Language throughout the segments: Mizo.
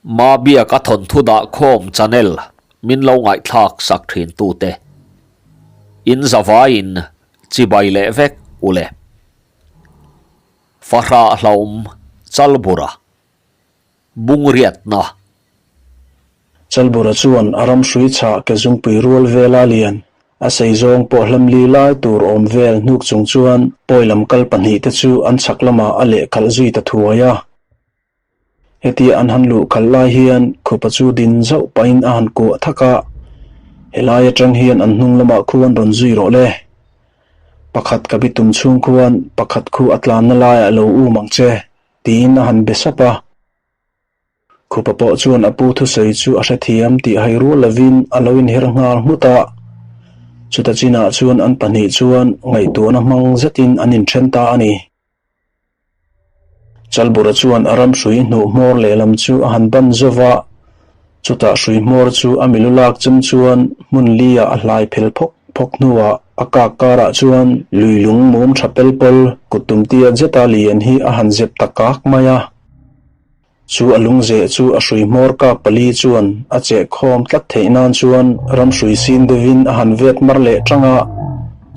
Mabiaka thawnthu dah khawm channel min lo ngaihthlak sak thin tute in zavaiin chibai leh vek ule. Fahrah hlauhawm Chalbura Bungriatna. Chalbura chuan a ram hrui chhah ke zungpui rual vela lian a sei zawng pawh hlamli lai tur awm vel hnuk chung chuan pawi lam kal pahnihte chu an chhak lamah a lehkhalh zui ta thuai a. Hetia an han luh khalh lai hian khupa chu din zauh pahin a han kuah thak a, helai atang hian an hnung lamah khu an rawn zui rawh le. Pakhat ka bi tum chhung khuan pakhat khu a tlanna laiah lo um ang che, tiin a han be sap a. Khupa pawh chuan a pu thusawi chu a hrethiam tih hai rual lovin a lo inher nghal nghut a. Chuta chinah chuan an pahnih chuan ngaihtuahna hmang zetin an inthen ta a ni. Chalbura chuan a ram hrui hnuh hmawr lehlam chu a han ban zo va, chutah hrui hmawr chu a milu lak chem chuan hmun li-ah a hlai phel phawk phawk hnuah a kak karah chuan lui lung mum tha pel pawl kut tumtia zeta lian hi a han zep ta kak mai a. Chu a lungzeh chu a hrui hmawr kak pali chuan a cheh khawm tlat theih nan chuan ram hrui sin deuhin a han vet mar leh tang a.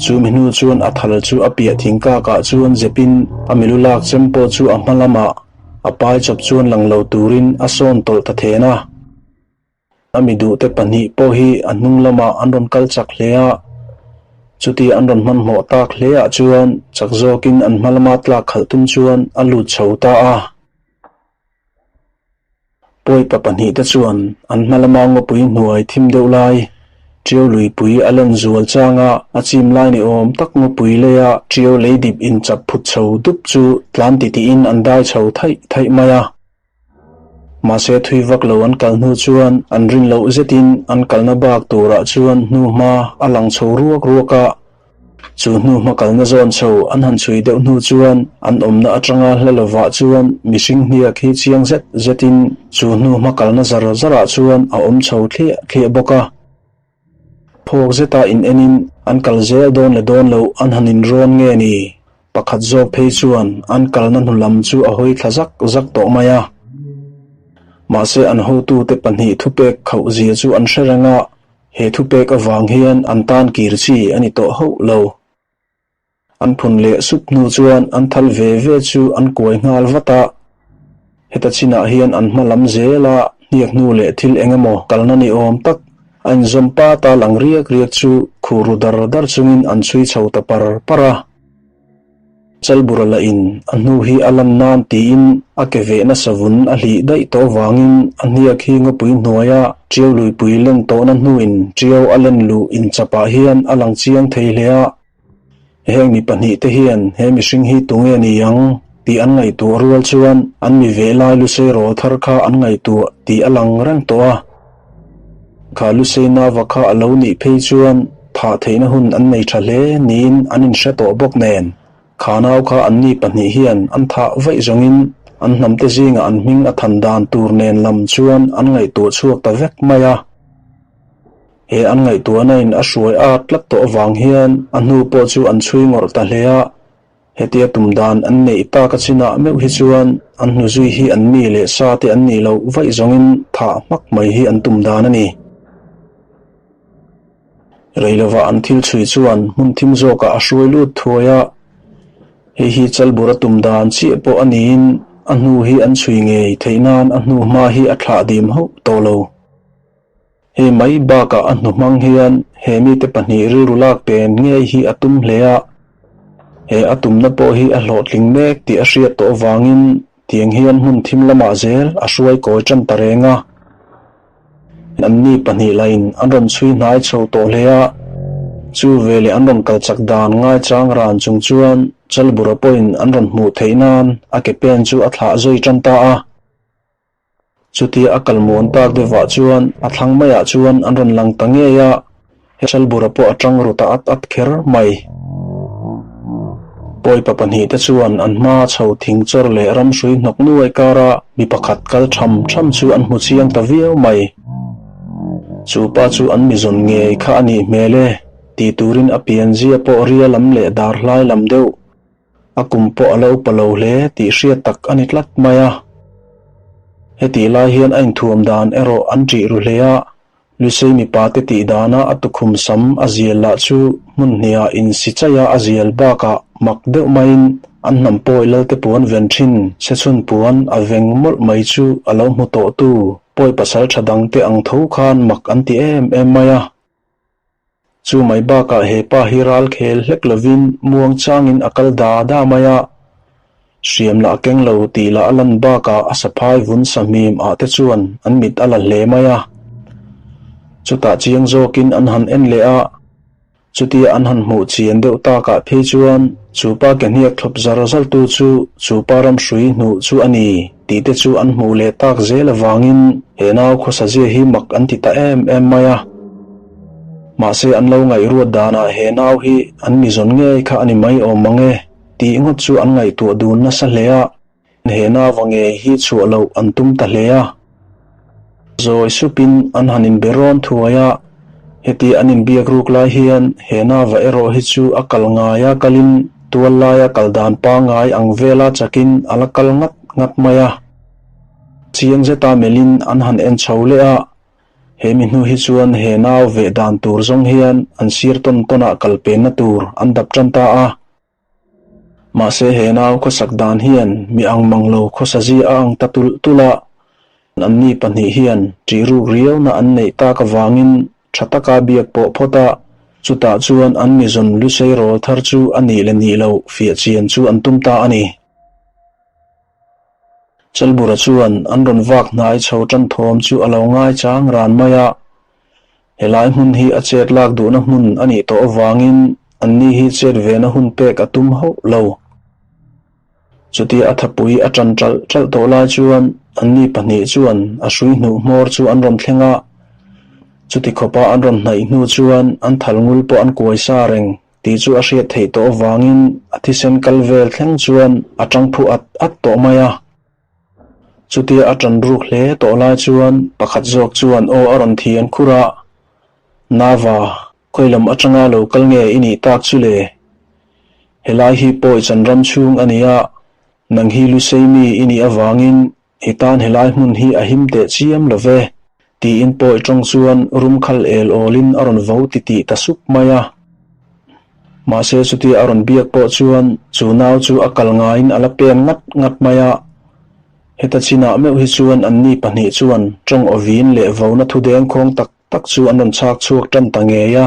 Chu mi hnu chuan a thal chu a piah thing kakah chuan zepin a milu lak chem pawh chu a hma lamah a pai chawp chuan lang lo turin a sawn tawlh ta then a. A mi duhte pahnih pawh hi a hnung lamah an rawn kal chak hle a, chuti an rawn hmanhmawh tak hle ah chuan chak zawkin an hma lama tlak khalh tum chuan a lut chho ta a. Pawipa pahnihte chuan an hma lama ngawpui hnuai thim deuh lai, ṭiau luipui a len zual changa a chim lai ni awm tak ngawpui leia ṭiau leidip inchap phut chho dup chu tlan titihin an dai chho thaih thaih mai a. Mahse thui vak lo an kal hnu chuan an rin loh zetin an kalna bak turah chuan hnu hma a lang chho ruak ruak a. Chu hnu hma kalna zawn chho an han chhui deuh hnu chuan an awmna atanga hla lovah chuan mihring hniak hi chiang zet zetin chu hnu hma kalna zar zarah chuan a awm chho thliah thliah bawk a. Phawk zeta in enin an kal zel dawn leh dawn loh an han inrawn nge ni? Pakhat zawk phei chuan an kalna hnu lam chu a hawi thla zak zak tawh mai a. Mahse an hotute pahnih thupek khauh zia chu an hre reng a, he thupek avang hian an tan kir chi a ni tawh hauh lo. An phun leh sup hnu chuan an thal ve ve chu an kuai nghal vat a. Heta chinah hian an hma lam zel a, hniak hnu leh thil eng emaw kalna ni awm tak a inzawm pa ta lang riak riak chu khuh ru dar dar chungin an chhui chho ta par par a. Chalbura lah in a hnu hi a lan nan tiin a ke vehna savun a hlih daih tawh vangin a hniak hi ngawpui hnuaia ṭiau luipui len tawhna hnuin ṭiau a len luh inchapah hian a lang chiang thei hle a. Heng mi pahnihte hian he mihring hi tunge ni ang tih an ngaihtuah rual chuan an mi veh lai lusei rawl thar kha an ngaihtuah tih a lang reng tawh a. Kha lusei nava kha a lo nih phei chuan thah theihna hun an nei tha hle niin an inhre tawh bawk nen, kha nau kha anni pahnih hian an thah vaih zawngin an hnamte zingah an hming a than dan tur nen lam chuan an ngaihtuah chhuak ta vek mai a. He an ngaihtuahna in a hruai at tlat tawh avang hian a hnu pawh chu an chhui ngawrh ta hle a, hetia tum dan an neih tak a chinah meuh hi chuan an hnu zui hi an mi leh sa te an nih loh vaih zawngin thah hmak mai hi an tum dan a ni. Rei lova an thil chhui chuan hmun thim zawkah a hruai lut thuai a, hei hi Chalbura tum dan chiah pawh a niin a hnu hi an chhui ngei theih nan a hnu hma hi a thlah dim hauh tawh lo. Hei mai bakah a hnu hmang hian he mite pahnih rilru lak pen ngei hi a tum hle a, he a tumna pawh hi a hlawhtling mek tih a hriat tawh avangin tiang hian hmun thim lamah zel a hruai kawi tan ta reng a. Anni pahnih lain an rawn chhui hnai chho tawh hle a, chu veleh an rawn kal chak dan ngaichang ran chung chuan Chalbura pawhin an rawn hmuh theih nan a ke pen chu a thlah zui tan ta a. Chutia a kal muan tak deuhah chuan a thlang maiah chuan an rawn lang ta ngei a, Chalbura pawh a tang ru ta at at kher mai. Pawipa pahnihte chuan an hma chho thing chawr leh ramhrui hnawk nuai kara mi pakhat kal tham tham chu an hmu chiang ta viau mai. Chu pa chu an mizawn ngei kha a nih hmel e, tih turin a pianzia pawh ria lam leh dar hlai lam deuh. A kum pawh a lo upa lo hle tih hriat tak a ni tlat mai a. Hetih lai hian a inthuam dan erawh an ṭih ru hle a, Lusei mipate tih dana a tukhum sam a zial lah chu hmun hniah insi chaih a a zial bakah mak deuh maiin an hnam pawi lalte puan ven thin chhechhun puan a veng mawlh mai chu a lo hmu tawhtu pawi pasal tha dangte ang tho khan mak an ti em em mai a. Chu mai bakah he pa hi ral khel hlek lovin muang changin a kal da da mai a, hriam lah keng lo tih lah a lan bakah a saphai vun sahmim ah te chuan an mit a la hle mai a. Chutah chiang zawkin an han en leh a, chutia an han hmuh chian deuh takah phei chuan chu pa ke hniak thlawp zar zar tu chu chu pa ramhrui hnuh chu a ni tih te chu an hmuh leh tak zel avangin he nau khawsazia hi mak an ti ta em em mai a. Mahse an lo ngaihruat danah he nau hi an mi zawn ngei kha a ni mai awm mang e tih ngawt chu an ngaihtuah dun nasa hle a, he nauva ngei hi chhuah loh an tum ta hle a. Zawi supin an han inbe rawn thuai a, heti an inbiak ruk lai hian he nauva erawh hi chu a kal ngaia kalin tual laia kal dan pangngai ang vela chakin a la kal ngat ngat mai a. Chiang zeta melhin an han en chho leh a, He mi hnu hi chuan he nau veh dan tur zawng hian an sir tawn tawnah kal penna tur an dap tan ta a. Mahse he nau khawsak dan hian mi ang mang lo khawsa zia a ang ta tulh tulh a, anni pahnih hian ṭih ruk riauna an neih tak avangin ṭha taka biak pawh phawt a, chutah chuan an mi zawn lusei rawl thar chu a nih leh nih loh fiah chian chu an tum ta a ni. Chalbura chuan an rawn vak hnai chho tan thawm chu a lo ngai chang ran mai a, helai hmun hi a chet lak duhna hmun a nih tawh avangin anni hi chet vena hun pek a tum hauh lo. Chutia a thapui a tan ṭalh ṭalh tawh lai chuan anni pahnih chuan a hrui hnuh hmawr chu an rawn thleng a, chuti khawpa an rawn hnaih hnu chuan an thal ngul pawh an kuai sa reng. Tih chu a hriat theih tawh avangin a thisen kal vel thleng chuan a tang phu at at tawh mai a. Chutia a tan ruk hle tawh lai chuan pakhat zawk chuan aw a rawn thian khur a, Nava, khawi lam atanga lo kal nge i nih tak chu le? Helai hi pawi chan ram chhung a ni a, nang hi Lusei mi i nih avangin I tan helai hmun hi a him teh chiam lo ve, tiin pawi tawng chuan rum khal el awlin a rawn vo titih ta sup mai a. Mahse chutia a rawn biak pawh chuan chu nau chu a kal ngaiin a la pen ngat ngat mai a. Heta chinah meuh hi chuan anni pahnih chuan tawng awvin leh vona thu dengkhawng tak tak chu an rawn chhak chhuak tan ta ngei a.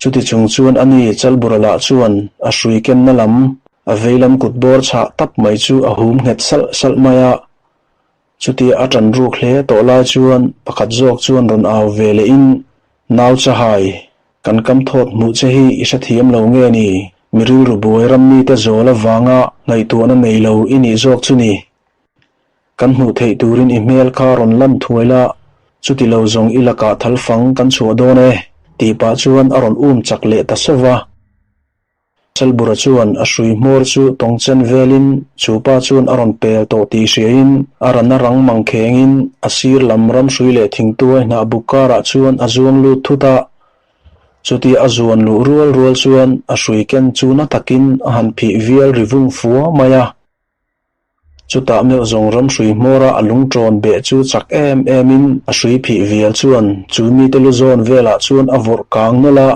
Chuti chung chuan a ni Chalburalah chuan a hrui kenna lam, a veilam kut bawr chhah tap mai chu a hum nghet salh salh mai a. Chutia a ṭan ruk hle tawh lai chuan pakhat zawk chuan rawn au ve lehin, Nau Chahai, kan kam thawt hmuh che hi i hrethiam lo nge ni? Mi rilru buai ram mite zawl avanga ngaihtuahna nei lo i nih zawk chu ni. Kan hmuh theih turin i hmel kha rawn lan thuai la, chuti lo zawng i lakah thal fang kan chhuah dawn e, tih pah chuan a rawn um chak leh ta sauh va. Chalbura chuan a hrui hmawr chu tawng chen velin chu pa chuan a rawn pel tawh tih hriain a rana rang mang khengin a sir lam ramhrui leh thingtuai hnah buk karah chuan a zuang lut thut a. Chutia a zuan luh rual rual chuan a hrui ken chu na takin a han phih vial ri vung fua mai a. Chutah meuh zawng ram hrui hmawra a lungṭawn beh chu chak em emin a hrui phih vial chuan chu mite lu zawn velah chuan a vawrh kang nawlh a.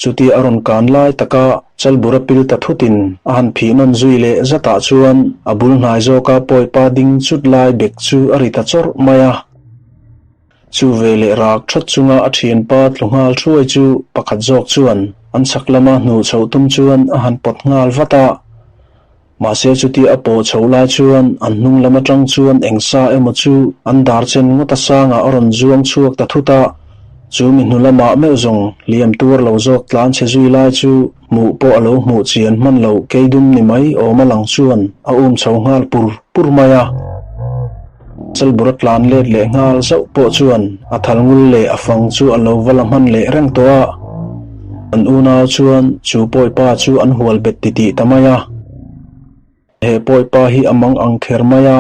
Chutia a rawn kan lai taka Chalbura pil ta thutin a han phih nawn zui leh zatah chuan a bul hnai zawka pawipa ding chut lai bek chu a ri ta chawrh mai a. Chu ve leh rak that chunga a thianpa tlu nghal thuai chu pakhat zawk chuan an chhak lama hnuh chhoh tum chuan a han pawt nghal vat a. Mahse chutia a pawh chhoh lai chuan an hnung lam atang chuan eng sa emaw chu an dar chen ngawt a sangah a rawn zuang chhuak ta thut a, chu mi hnu lamah meuh zawng hliam tuar lo zawk tlan chhe zui lai chu hmuh pawh a lo hmuh chian hman loh keidum ni mai awm a lang chuan a um chho nghal pur pur mai a. Chalbura tlan let leh nghal zauh pawh chuan a thal ngul leh a fang chu a lo va la hman leh reng tawh a. An unau chuan chu pawipa chu an hual bet titih ta mai a. He pawipa hi a mang ang kher mai a,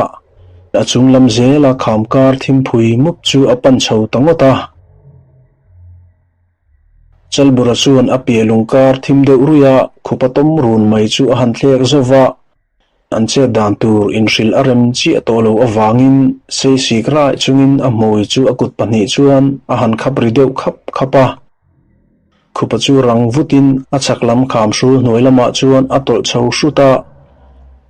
a chung lam zela kham kar thimphui mup chu a pan chho ta ngawt a. Chalbura chuan a piah lung kar thim deuh ruih a, khupa tawm run mai chu a han thlek zauh va. An chet dan tur inhrilh a rem chiah tawh lo avangin seisik raih chungin a hmui chu a kut pahnih chuan a han khap ri deuh khap khap a. Khupa chu rang vutin a chhak lam kham hrul hnuai lamah chuan a tawlh chho hrut a.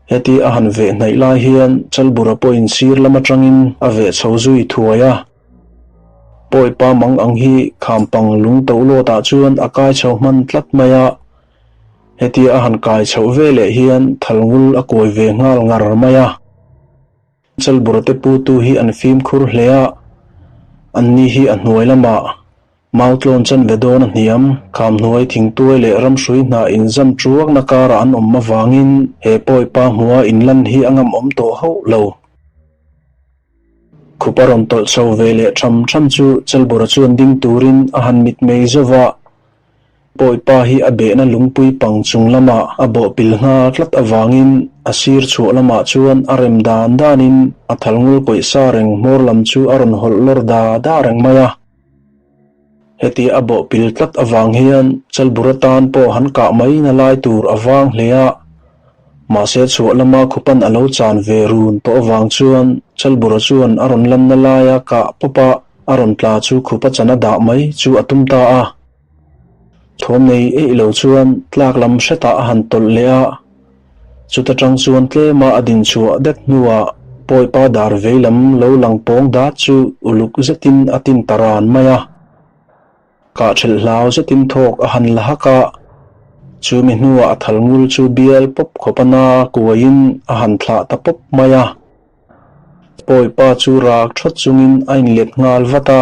Heti a han veh hnaih lai hian Chalbura pawhin sir lam atangin a veh chho zui thuai a. Pawipa mang ang hi khampang lung to lawtah chuan a kai chho hman tlat mai a. Hetia a han kai chhoh ve leh hian thalngul a kawi ve nghal ngar mai a. Chalbura te putu hi an fimkhur hle a, anni hi a hnuai lamah Mautlawn chanve dawn a hniam, khamhnuai thingtuai leh ramhrui hna inzam tuakna karah an awm avangin he pawipa hmua inlan hi a ngamawm tawh hauh lo. Khup a rawn tawlh chho ve leh tham tham chu Chalbura chuan ding turin a han mitmei zauh a. Pawipa hi a behna lungpui pang chung lamah a bawhpil nghal tlat avangin a sir chhuah lamah chuan a rem dan danin a thalngul kawih sa reng hmawr lam chu a rawn hawlh lawr da da reng mai a. Heti a bawhpil tlat avang hian Chalbura tan pawh han kah mai na lai tur a vang hle a, mahse chhuah lama khupan a lo chan ve run tawh avang chuan Chalbura chuan a rawn lanna laia kah pawp a a rawn tla chu khupa chan a dah mai chu a tum ta a. Thawm nei eih lo chuan tlak lam hretah a han tawlh leh a, chuta tang chuan tlema a din chhuah det hnuah Pawipa dar vei lam lo lang pawng dat chu uluk zetin a tin ta ran mai a. Kah thelh hlau zetin thawk a han la hak a, chumi hnuah a thal ngul chu bial pawp khawp a na kuaiin a han thlah ta pawp mai a. Pawipa chu rak thawt chungin a inlet nghal vat a,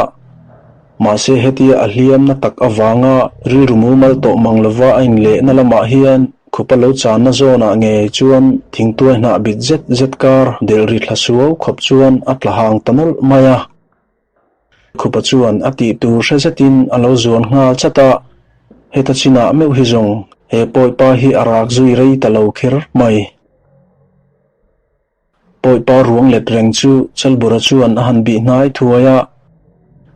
mahse hetia a hliamna tak avanga rilru mumal tawh mang lova a inlehna lamah hian khupa lo channa zawnah ngei chuan thingtuai hnah bit zet zet kar delh ri thla suau khawp chuan a tla hang ta nawlh mai a. Khupa chuan a tih tur hre zetin a lo zuan nghal chat a, heta chinah meuh hi zawng he pawipa hi a rak zui rei ta lo kher mai. Pawipa ruang let reng chu Chalbura chuan a han bih hnai thuai a,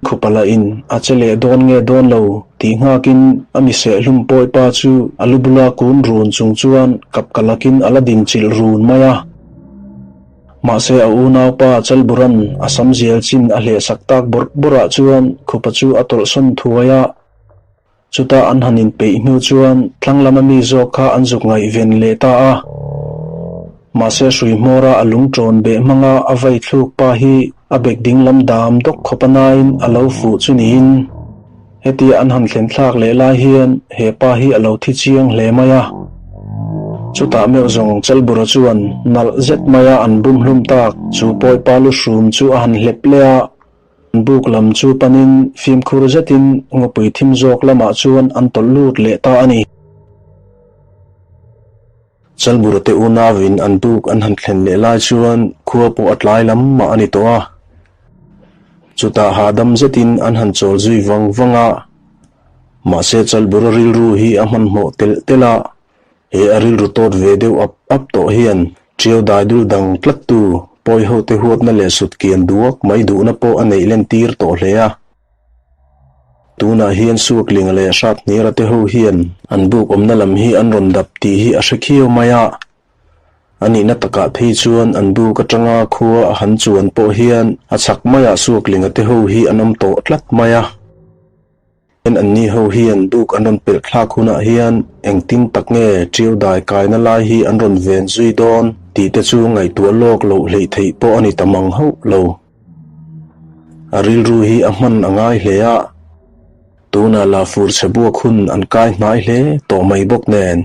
Khupa lah in a che leh dawn nge dawn lo tih nghakin a mi sehhlum Pawipa chu a lu bula kun run chung chuan kap ka lakin a la din chilh run mai a. Mahse a unaupa Chalburan a sam zial chin a hlehsak tak bawrh bawrhah chuan Khupa chu a tawlhsawn thuai a. Chutah an han inpeih hnu chuan thlang lama mi zawk kha an zuk ngaihven leh ta a. Mahse hrui hmawra a lung ṭawn beh hmanga a vai thluk pa hi a bek ding lam dam dawk khawp a nain a lo fuh chu niin. Hetia an han thlen thlak leh lai hian he pa hi a lo thi chiang hle mai a. Chutah meuh zawng Chalbura chuan nalh zet maia an bum hlum tak chu pawipa lu hrum chu a han hlep leh a. Buk lam chu panin fimkhur zetin ngawpui thim zawk lamah chuan an tawlh lut leh ta a ni. Chalbura te unauin an buk an han thlen leh lai chuan khua pawh a tlai lam mah a ni tawh a. Chutah hahdam zetin an han chawl zui vang vang a. Mahse Chalbura rilru hi a hmanhmawh telh telh a. He a rilru tawt ve deuh ap ap tawh hian Ṭiau dai dul dang tlattu pawihote huatna leh sut kian duak mai duhna pawh a neih lentir tawh hle a. Tunah hian Suaklinga leh Hrathniara te ho hian an buk awmna lam hi an rawn dap tih hi a hre khiau mai a. A nihna takah phei chuan an buk atanga khua a han chuan pawh hian a chhak maiah Suaklinga te ho hi an awm tawh tlat mai a. Hian anni ho hian buk an rawn pelh thlak hunah hian engtin tak nge ṭiau dai kaina lai hi an rawn ven zui dawn tih te chu ngaihtuah lawk loh hleih theih pawh a ni ta mang hauh lo. A rilru hi a hman a ngai hle a, tunah lah fur chhe buak hun an kai hnai hle tawh mai bawk nen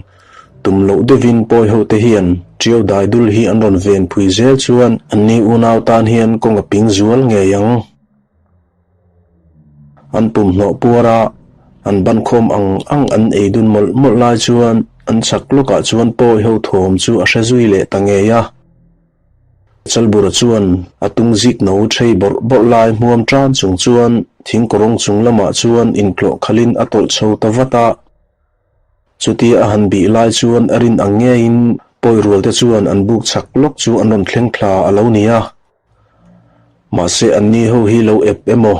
tum loh deuhin pawi ho te hian ṭiau dai dul hi an rawn ven phui zel chuan anni unau tan hian kawng a ping zual ngei ang. An pumhnawh puar a, an ban khawm ang ang an ei dun mawlh mawlh lai chuan an chhak lawkah chuan pawi ho thawm chu a hre zui leh ta ngei a. Chalbura chuan a tung zik no thei bawrh bawrh lai hmuam tan chung chuan thingkawrawng chung lamah chuan intlawh khalhin a tawlh chho ta vat a. Chutia a han bih lai chuan a rin ang ngeiin pawi rual te chuan an buk chhak lawk chu an rawn thleng thla a lo ni a. Mahse anni ho hi lo ep emaw,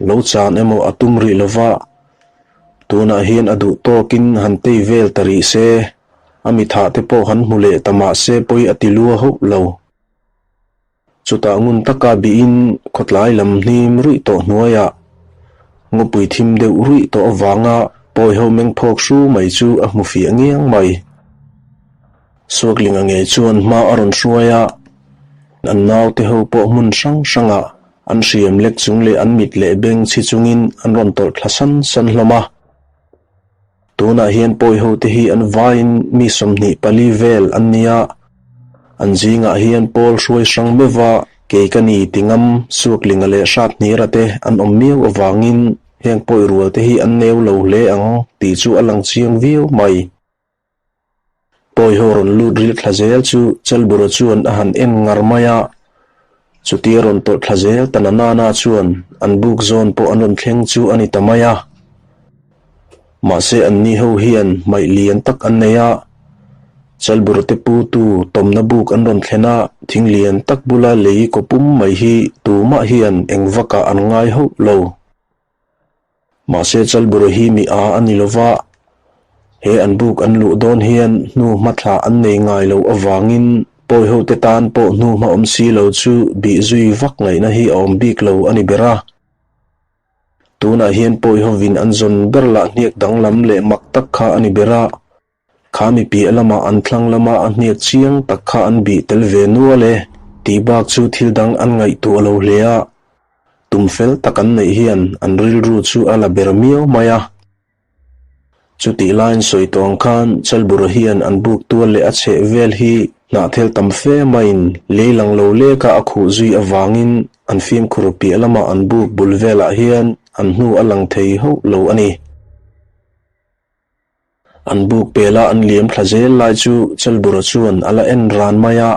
lo chan emaw a tum rih lova, tunah hian a duh tawkin han tei vel ta rih se, A mi thah te pawh han hmu leh ta mah se pawi a ti lua hauh lo. Chutah ngun taka bihin khawtlai lam hnim ruih tawh hnuaiah ngawpui thim deuh ruih tawh avanga pawi ho meng phawk hru mai chu a hmu fiah ngiang mai. Suaklinga ngei chuan hma a rawn hruai a, an naute ho pawh hmun hrang hrangah an hriam lek chung leh an mit leh beng chhi chungin an rawn tawlh thla san san hlawm a. Tunah hian pawi hote hi an vaiin mi 24 vel an ni a, an zingah hian pawl hruai hrang meuh a, kei ka ni ti ngam Suaklinga leh Hrathnira te an awm miau avangin heng pawi rual te hi an neu lo hle ang tih chu a lang chiang viau mai. Pawi ho rawn lut ril thla zel chu Chalbura chuan a han en ngar mai a, chutia rawn tawlh thla zel ta na nana chuan an buk zawn pawh an rawn thleng chu a ni ta mai a. Mahse anni ho hian hmaih lian tak an nei a, Chalbura te pu tu tawmna buk an rawn thlen a, thing lian tak bula lei kaw pum mai hi tumah hian eng vakah an ngai hauh lo. Mahse Chalbura hi mi a a ni lova, he an buk an luh dawn hian hnu hmathla an nei ngai loh avangin pawi hote tan pawh hnu hma awm si lo chu bih zui vak ngaihna hi a awm bik lo a ni ber a. Tunah hian pawi hovin an zawn ber lah hniak danglam leh mak tak kha a ni ber a, kha mi piah lamah an thlang lama a hniak chiang tak kha an bih tel ve nual e tih bak chu thil dang an ngaihtuah lo hle a, tum fel tak an neih hian an rilru chu a la ber miau mai a. Chutih laiin sawi tawh ang khan Chalbura hian an buk tual leh a chheh vel hi hnahthel tam fe maiin lei lang lo leka a khuh zui avangin an fimkhur piah lama an buk bul velah hian an hnu a lang thei hauh lo a ni. An buk pela an liam thla zel lai chu Chalbura chuan a la en ran mai a.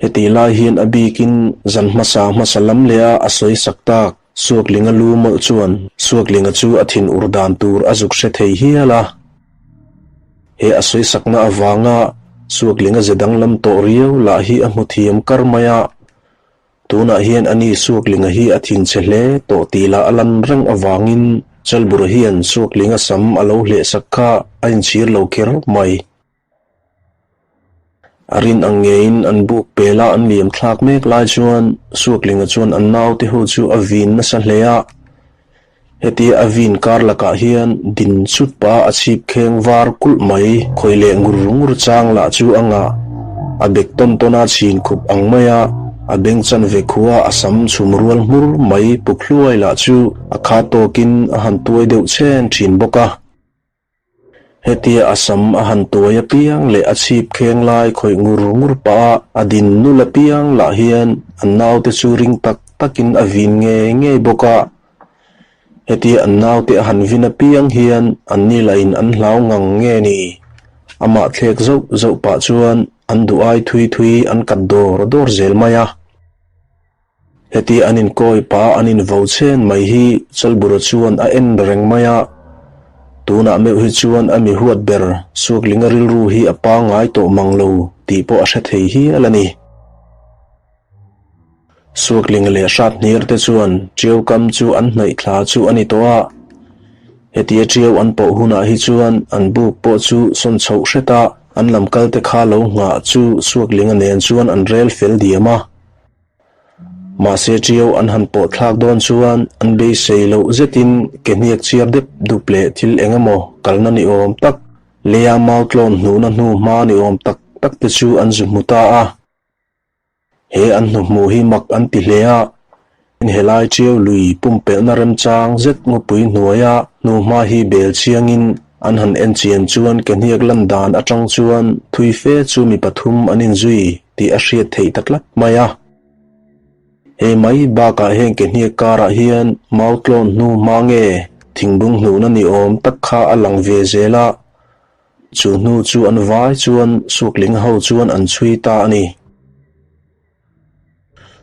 Hetih lai hian a bikin zan hmasa hmasa lam leh a a sawi sak tak Suaklinga lu mawlh chuan Suaklinga chu a thin ur dan tur a zuk hre thei hial a. He a sawi sakna avanga Suaklinga ze danglam tawh riau lah hi a hmu thiam kar mai a. Tunah hian a ni Suaklinga hi a thinchhe hle tawh tih lah a lan reng avangin Chalbura hian Suaklinga sam a lo hlehsak kha a inchhir lo kher mai. A rin ang ngeiin an buk pela an liam thlak mek lai chuan Suaklinga chuan an naute ho chu a vin nasa hle a. Hetia a vin kar lakah hian din chut pa a chhip kheng var kulh mai khawih leh ngur ngur chang lah chu a ngah. A bek tawn tawn a chhin khup ang mai a, a beng chan ve khua a sam chhum rual hmur mai puk hluai lah chu a kha tawkin a han tuai deuh chhen thin bawk a. Hetia a sam a han tuai apiang leh a chhip kheng lai khawih ngur ngur pah a, a din nul apiang lah hian an naute chu ring tak takin a vin ngei ngei bawk a. Hetia an naute a han vin apiang hian an ni lahin an hlau ngang nge ni? Amah thlek zauh zauh pah chuan an duh ai thui thui an kat dawr dawr zel mai a. Heti an inkawi pah an invo chhen mai hi Chalbura chuan a en reng mai a, tunah meuh hi chuan a mi huat ber Suaklinga rilru hi a pangngai tawh mang lo tih pawh a hre thei hial a ni. Suaklinga leh Hrathnir te chuan Tiau kam chu an hnaih thla chu a ni tawh a, hetia Tiau an pawh hunah hi chuan an buk pawh chu sawn chhoh hret a, an lam kal te kha lo nghah chu Suaklinga nen chuan an rel fel diam a. Mahse Ṭiau an han pawh thlak dawn chuan an beisei loh zetin ke hniak chiar dep dup leh thil eng emaw kalna ni awm tak, leia mau tlawn hnuhna hnu hma ni awm tak tak te chu an zu hmu ta a. He an hnu hmuh hi mak an ti hle a, helai Ṭiau lui pumpelhna remchang zet ngawpui hnuaia hnu hma hi bel chiangin an han en chian chuan ke hniak lan dan aṭang chuan thui fe chu mi pathum an inzui tih a hriat theih ta tlat mai a. Hei mai bakah heng ke hniak karah hian mau tlawn hnu hma nge thingbung hnuhna ni awm tak kha a lang ve zel a, chu hnu chu an vai chuan Sukling ho chuan an chhui ta a ni.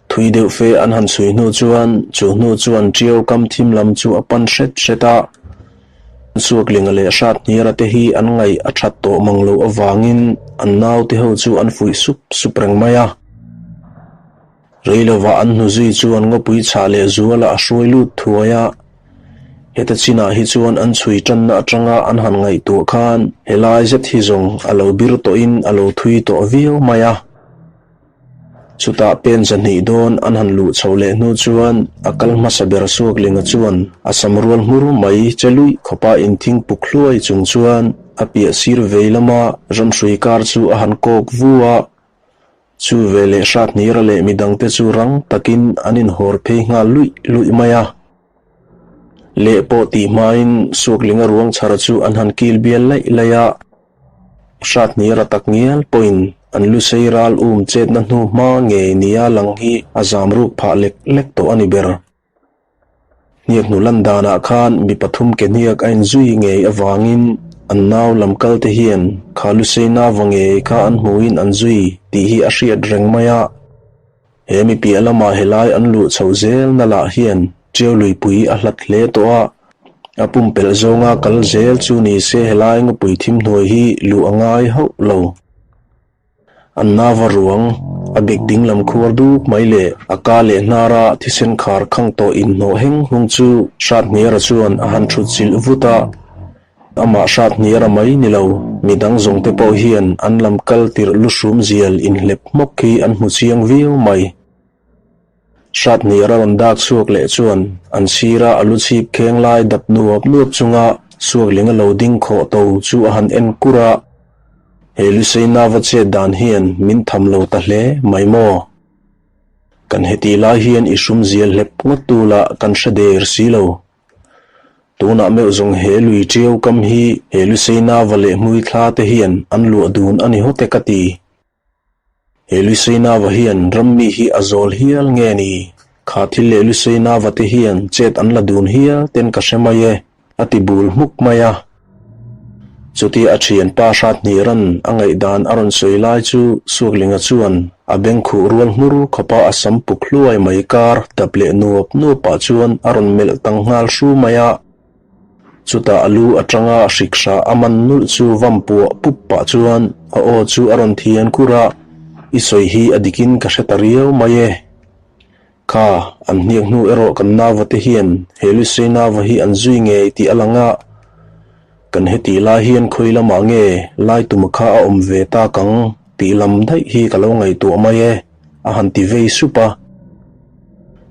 Thui deuh fe an han chhui hnu chuan chu hnu chuan Ṭiau kam thim lam chu a pan hret hret a. Suaklinga leh Hrathnira te hi an ngaih a that tawh mang loh avangin an naute ho chu an fuih sup sup reng mai a. Rei lovah an hnu zui chuan ngawpui chhah leh zuala a hruai lut thuai a. Heta chinah hi chuan an chhui tanna atanga an han ngaihtuah khan helai zet hi zawng a lo bir tawhin a lo thui tawh viau mai a. Chutah pen zahnih dawn an han luh chhoh leh hnu chuan a kal hmasa ber Suaklinga chuan a sam rual hmur mai che luih khawpa inthing puk hluai chung chuan a piah sir vei lama ramhrui kar chu a han kawk vu a. Chu veleh Hrathnira leh midangte chu rang takin an inhawr phei nghal luih luih mai a. Leh pawh tih hmain Suaklinga ruang chhar chu an han kil bial laih laih a. Hrathnira tak ngial pawhin an lu sei ral um chetna hnu hma ngei nia lang hi a zam ruk phah lek lek tawh a ni ber. Hniak hnu lan danah khan mi pathum ke hniak a inzui ngei avangin an nau lam kal te hian kha lusei nava ngei kha an hmuhin an zui tih hi a hriat reng mai a. He mi piah lamah helai an luh chhoh zel na lah hian Ṭiau luipui a hlat hle tawh a, a pumpelh zawnga kal zel chu ni se helai ngawpui thim hnuai hi luh a ngai hauh lo. An nava ruang, a bek dinglam khuar duk mai leh a ka leh hnara thisen khar khang tawh inhnawh heng hlung chu Hrathniara chuan a han thut chilh vut a. Amah Hrathniara mai ni lo, midang zawngte pawh hian an lam kal tirh luhrum zial inhlep hmawk hi an hmu chiang viau mai. Hratniar a rawn dak chhuak leh chuan an sira a lu chhip kheng lai dap nuap nuap chunga Suakling a lo ding khawh to chu a han en kur a, He Lusei nava chet dan hian min tham lo ta hle mai maw? Kan hetih lai hian i hrum zial hlep ngawt tu lah kan hre der si lo. Tunah meuh zawng he lui ṭiau kam hi he Lusei nava leh hmui thla te hian an luah dun a ni hawt e ka ti. He Lusainava hian rammi hi a zawl hial nge ni? Kha thil leh Lusainava te hian chet an la dun hial ten ka hre mai e, a ti bul hmuk mai a. Chutia a thianpa Hrathnira'n a ngaihdan a rawn sawi lai chu Suaklinga chuan a bengkhuh rual hmur khawpa a sam puk hluai mai kar dap leh nuap nuapah chuan a rawn melh tang nghal hru mai a. Chutah a lu atanga hrikhra a man nulh chu vam puah pup pah chuan a aw chu a rawn thian kur a, I sawi hi a dikin ka hre ta riau mai e. Kha, an hniak hnu erawh kan nava te hian he Lusei nava hi an zui ngei tih a lang a, kan hetih lai hian khawi lamah nge lai tuma kha a awm ve tak ang tih lam daih hi ka lo ngaihtuah mai e, a han ti vei sup a.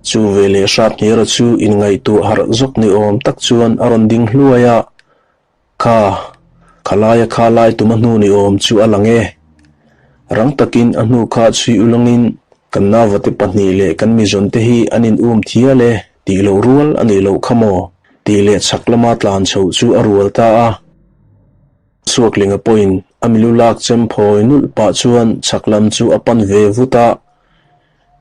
Chu veleh Hrathniara chu inngaihtuah harh zawk ni awm tak chuan a rawn ding hluai a, Kha, khalaia kha lai tuma hnu ni awm chu a lang e. Rang takin a hnu kha chhui ulangin kan navate pahnih leh kan mizawnte hi an in um thial e tih loh rual a nih loh kha maw? tih leh chhak lama tlan chhoh chu a rual ta a. Suaklinga pawhin a milu lak chem phawi nulh pah chuan chhak lam chu a pan ve vut a.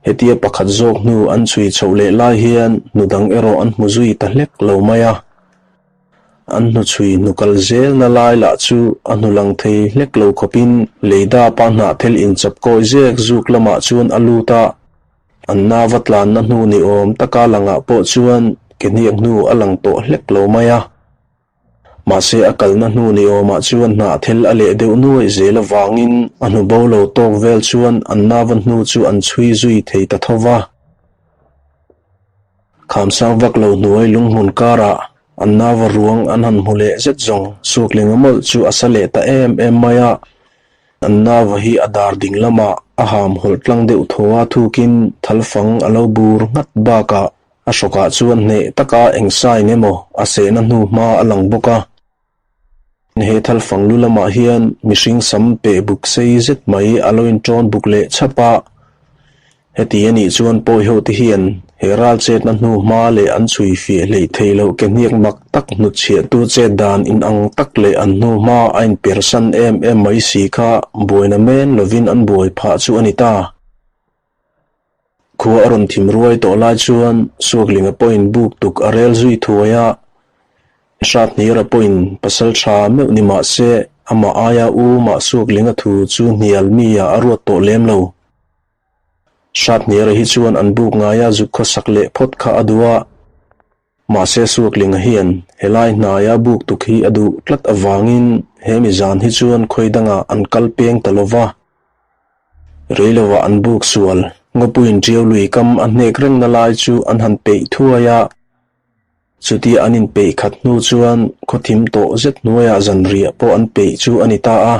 Hetia pakhat zawk hnu an chhui chhoh leh lai hian hnu dang erawh an hmu zui ta hlek lo mai a. An hnu chhui hnu kal zelna lai lah chu a hnu lang thei hlek lo khawpin leida pa hnahthel inchap kawi zek zuk lamah chuan a lut a. An nava tlanna hnu ni awm taka langah pawh chuan ke hniak hnu a lang tawh hlek lo mai a. Mahse a kalna hnu ni awmah chuan hnahthel a leh deuh nuaih zel avangin a hnu bo lo tawk vel chuan an nava hnu chu an chhui zui thei ta tho va. Khamsang vak lo hnuai lunghmun karah an nava ruang an han hmu leh zet zawng Suaklinga mawlh chu a sa leh ta em em mai a. An nava hi a dar ding lamah a ham hawlh tlang deuh thaw a thukin thalfang a lo bur nghat bakah A hrawkah chuan hneh taka eng sign emaw a sehna hnu hma a lang bawk a. He thalfang lu lamah hian mihring sam peh buk sei zet mai a lo inṭawn buk leh chhap a. Heti a nih chuan pawi ho te hian he ral chetna hnu hma leh an chhui fiah hleih theih loh ke hniak mak tak hnutchhiahtu chet dan inang tak leh an hnu hma a inpersan em em mai si kha buaina men lovin an buai phah chu a ni ta. Khua a rawn thim ruai tawh lai chuan Suaklinga pawhin buk tuk a rel zui thuai a, Hrathnira pawhin pasal tha meuh ni mah se amah aia u mah Suaklinga thu chu hnial mi ah a ruat tawh lem lo. Hrathnira hi chuan an buk ngaia zuk khawsak leh phawt kha a duh a, mahse Suaklinga hian helai hnaia buk tuk hi a duh tlat avangin he mi zan hi chuan khawi dangah an kal peng ta lo va. Reilovah an buk sual, ngawpuiin ṭiau lui kam a hnek rengna lai chu an han peih thuai a. Chutia an inpeih khat hnu chuan khawthim tawh zet hnuaiah zanriah pawh an peih chu a ni ta a.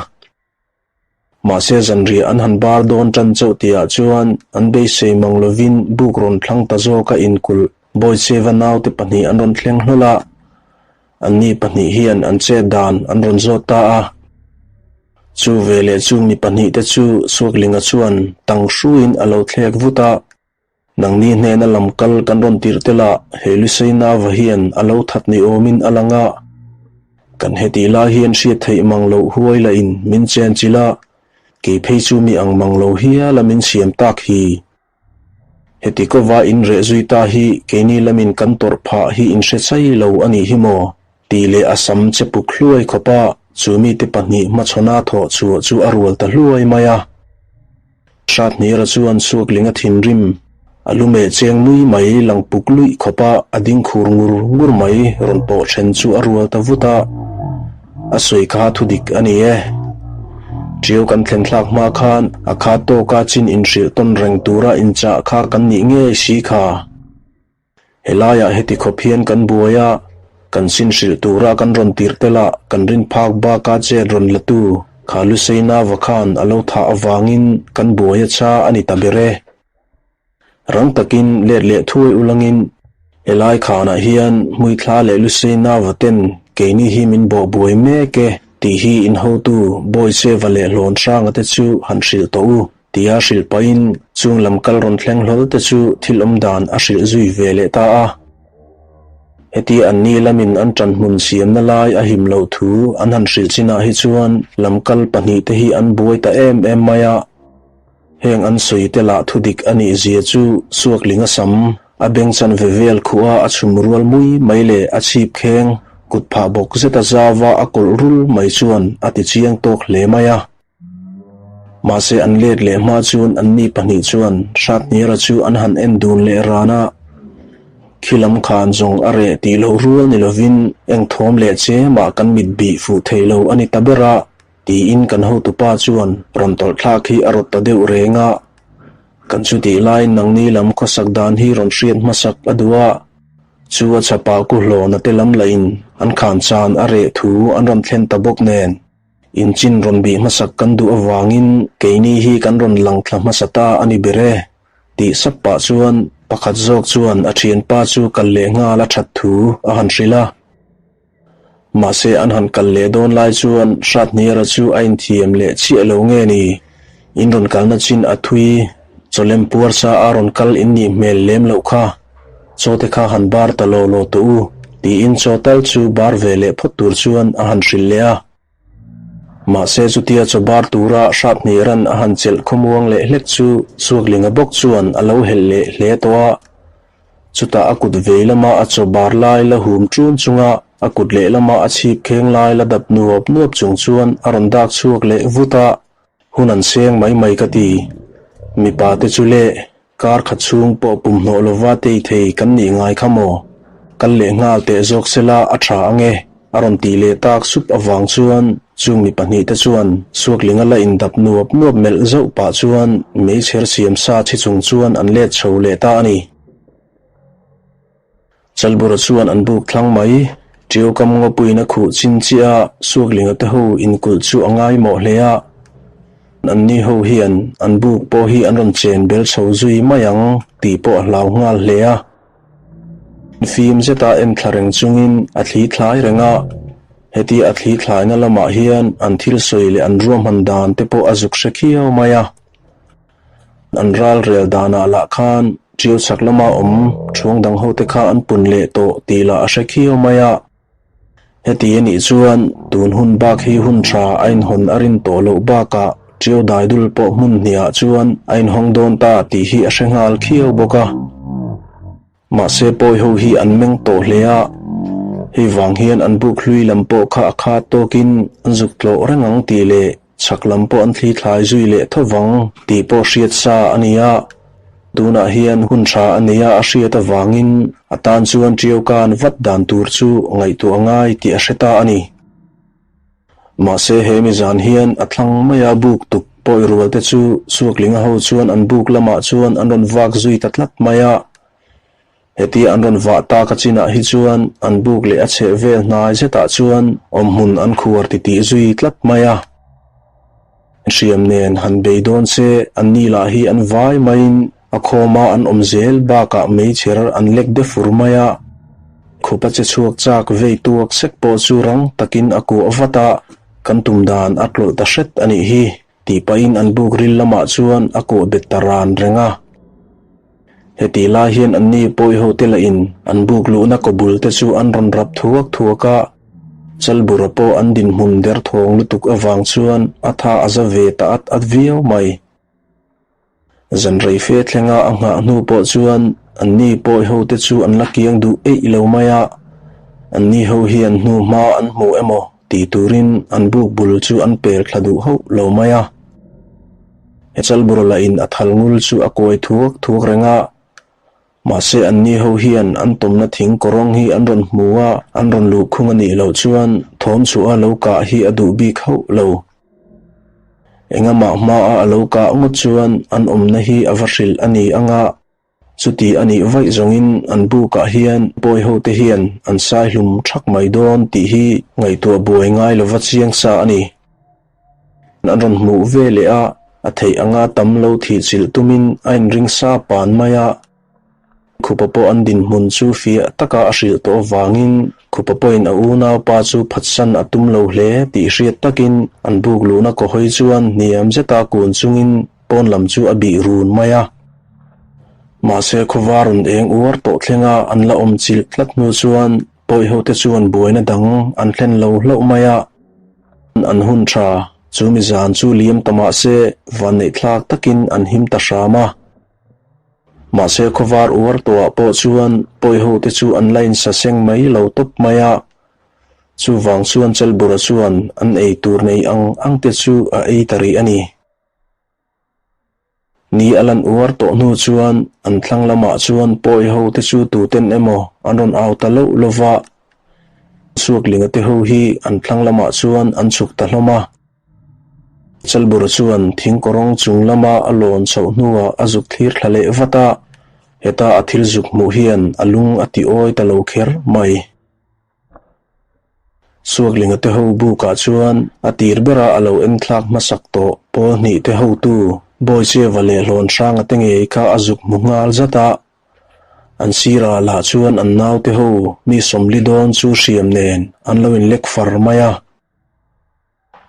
Mahse zanriah an han bar dawn tan chauh tihah chuan an beisei mang lovin buk rawn thlang ta zawk a inkulh Bawicheva naute pahnih an rawn thleng hlawl a, anni pahnih hian an chet dan an rawn zawt ta a. Chu veleh chu mi pahnihte chu Suaklinga chuan tang hruiin a lo thlek vut a. Nangni hnena lam kal kan rawn tirh tel a, he Lusei Nava hian a lo that ni awmin a lang a. Kan hetih lai hian hriat theih mang loh huai lah in min chen chilh a, kei phei chu mi ang mang lo hial a min siam tak hi. Heti kova in reh zui ta hi keini lamin kan tawrh phah hi in hre chai lo a nih hi maw? Tih leh a sam che puk hluai khawp a, chu mite pahnih hmachhawna thawh chhuah chu a rual ta hluai mai a. Hrathnira chuan Suaklinga thinrim a lu meh cheng mui mai lang puk luih khawp a a ding khur ngur ngur mai rawn pawh then chu a rual ta vut a, a sawi kha thu dik a ni e. Ṭiau kan thlen thlak hma khan a kha tawka chin inhrilh tawn reng tura inchah kha kan nih ngei si kha. Helaiah heti khawp hian kan buai a, kan sin hrilh tura kan rawn tirh tel a, kan rin phak baka chet rawn la tu kha Lusei Nava khan a lo thah avangin kan buai a cha a ni ta ber e. Rang takin let leh thuai ulangin helai khanah hian Hmuithla leh Lusei Nava ten keini hi min bawh buai mek e tih hi in hotu Bawicheva leh Hlawnhranga te chu han hrilh tawh u. Tia hrilh pahin chung lam kal rawn thleng hlawl te chu thil awm dan a hrilh zui ve leh ta a. Heti an ni lamin an ṭanhmun siamna lai a him loh thu an han hrilh chinah hi chuan lam kal pahnih te hi an buai ta em em mai a. Heng an sawi te lah thudik a nih zia chu Suaklinga sam a beng chanve vel khuh a a chhum rual mui mai leh a chhip kheng kut phah bawk zeta zauva a kawlh rul mai chuan a ti chiang tawk hle mai a. Mahse an let leh hma chuan anni pahnih chuan Hratniara chu an han en dun leh ran a, khi lam khan zawng a reh tih loh rual ni lovin eng thawm leh che mah kan mit bih fuh thei lo a ni ta ber a, tiin kan hotupa chuan rawn tawlh thlak hi a rawt ta deuh reng a. Kan chutih laiin nangni lam khawsak dan hi rawn hriat hmasak a duh a, chu a chhapah ku hlawna te lam lahin an khan chan a reh thu an rawn thlen ta bawk nen. Inchin rawn bih hmasak kan duh avangin keini hi kan rawn lang thla hmasa ta a ni ber e, tih sap pah chuan pakhat zawk chuan a thianpa chu kal leh nghal a that thu a han hrilh a. Mahse an han kal leh dawn lai chuan Hrathniara chu a inthiam leh chiah lo nge ni, in rawn kalna chin a thui, chawlem puar sa a rawn kal in nih hmel lem loh kha. Chaw te kha han bar ta law law tawh u, tiin chaw tal chu bar ve leh phawt tur chuan a han hrilh leh a. Mahse chutia chaw bar tura Hrathniran a han chelh khawmuang leh hlek chu Suaklinga bawk chuan a lo helh leh hle tawh a. Chutah a kut vei lama a chaw bar lai la hum ṭun chunga a kut lehlama a chhip kheng lai la dap nuap nuap chung chuan a rawn dak chhuak leh vut a. Hun an seng mai mai ka ti. Mipa te chu leh kar khat chhung pawh pum hnawh lova tei thei kan nih ngai kha maw? Kal leh nghal teh zawk sela a tha ange a rawn tih leh tak sup avang chuan chung mi pahnih te chuan Suaklinga la indap nuap nuap melh zauh pah chuan meichher siam sa chhi chung chuan an let chho leh ta a ni. Chalbura chuan an buk thlang mai. Ṭiau kam ngawpuiin a khuh chin chiah a, Suaklinga te ho inkulh chu a ngaimawh hle a. Anni ho hian an buk pawh hi an rawn chen bel chho zui mai ang tih pawh a hlau nghal hle a. Fim zeta en thla reng chungin a thli thlai reng a, heti a thli thlaina lamah hian an thil sawi leh an ruahman dan te pawh a zuk hre khiau mai a. An ral rel danah lah khan ṭiau chhak lama awm ṭhuang dang hote kha an pun leh tawh tih lah a hre khiau mai a. Heti a nih chuan tun hun bak hi hun ṭha a inhawn a rin tawh loh bakah ṭiau daidul pawh hmun hniah chuan a inhawng dawn ta tih hi a hre nghal khiau bawk a. Mahse pawi ho hi an meng tawh hle a, hei vang hian an buk hlui lam pawh kha a khat tawkin an zuk tlawh reng ang tih leh chhak lam pawh an thli thlai zui leh tho vang tih pawh hriat sa a ni a. Tunah hian hun tha a nei a a hriat avangin a tan chuan ṭiau kan vat dan tur chu ngaihtuah a ngai tih a hre ta a ni. Mahse he mi zan hian a thlang maia buk tuk pawi rual te chu Suaklinga ho chuan an buk lamah chuan an rawn vak zui ta tlat mai a. Hetia an rawn vah tak a chinah hi chuan an buk leh a chheh vel hnai zetah chuan awmhmun an khuar titih zui tlat mai a. Hriam nen han bei dawn se anni lah hi an vai maiin a khawma an awm zel bakah meichher an lek de fur mai a. Khupa che chhuak chak vei tuak sek pawh chu rang takin a kuah vat a, kan tum dan a tlawlh ta hret a nih hi tih pahin an buk ril lamah chuan a kuah bet ta ran reng a. Hetih lai hian anni pawiho te lahin an buk luhna kawbul te chu an rawn rap thuak thuak a, Chalbura pawh an dinhmun derthawng lutuk avang chuan a tha a za ve ta at at viau mai. Zan rei fe thlenga a nghah hnu pawh chuan anni pawiho te chu an la kiang duh eih lo mai a, anni ho hian hnu hma an hmu emaw tih turin an buk bul chu an pel thla duh hauh lo mai a. He Chalbura lahin a thal ngul chu a kuai thuak thuak reng a, Mahse anni ho hian an tawmna thing kawrawng hi an rawn hmu a, an rawn luh khung a nih loh chuan thawm chhuah a lo kah hi a duh bik hauh lo. Engamah hmaa a lo kah ngawt chuan an awmna hi a va hrilh a ni ang a, chuti a nih vaih zawngin an bukah hian pawi hote hian an sai hlum thak mai dawn tih hi ngaihtuah buai ngai lova chiang sa a ni. An rawn hmuh ve leh a, a theih anga tam lo thih chilh tumin a inring sa pan mai a. Khupa pawh an dinhmun chu fiah taka a hrilh tawh avangin Khupa pawhin a unaupa chu phatsan a tum lo hle tih hriat takin an buk luhna kaw hawi chuan hniam zeta kun chungin pawn lam chu a bih run mai a. Mahse khawvar rawn eng uar tawh thlenga an la awm chilh tlat hnu chuan Pawihote chuan buaina dang an thlen lo hlauh mai a. An hun tha, chu mi zan chu liam ta mah se vanneih thlak takin an him ta hram a. Mahse khawvar uar tawhah pawh chuan pawihote chu an la insa seng mai lo tawp mai a. Chuvang chuan Chelbura chuan an ei tur nei ang ang te chu a ei ta rih a ni. Ni a lan uar tawh hnu chuan an thlang lamah chuan pawi ho te chu tuten emaw an rawn au ta loh lo va, Suaklinga te ho hi an thlang lamah chuan an chhuk ta hlawm a. Chalbura chuan thing kawrawng chung lama a lawn chhoh hnuah a zuk thlir thla leh vat a, heta a thil zuk hmuh hian a lung a ti awi ta lo kher mai. Suaklinga te ho bukah chuan a tir bera a lo en thlak hmasak tawh pawl hnih te hotu Bawicheva leh Hlawn Hranga te ngei kha a zuk hmu nghal zat a. An sirah lah chuan an naute ho mi sawmli dawn chu hriam nen an lo inlek far mai a.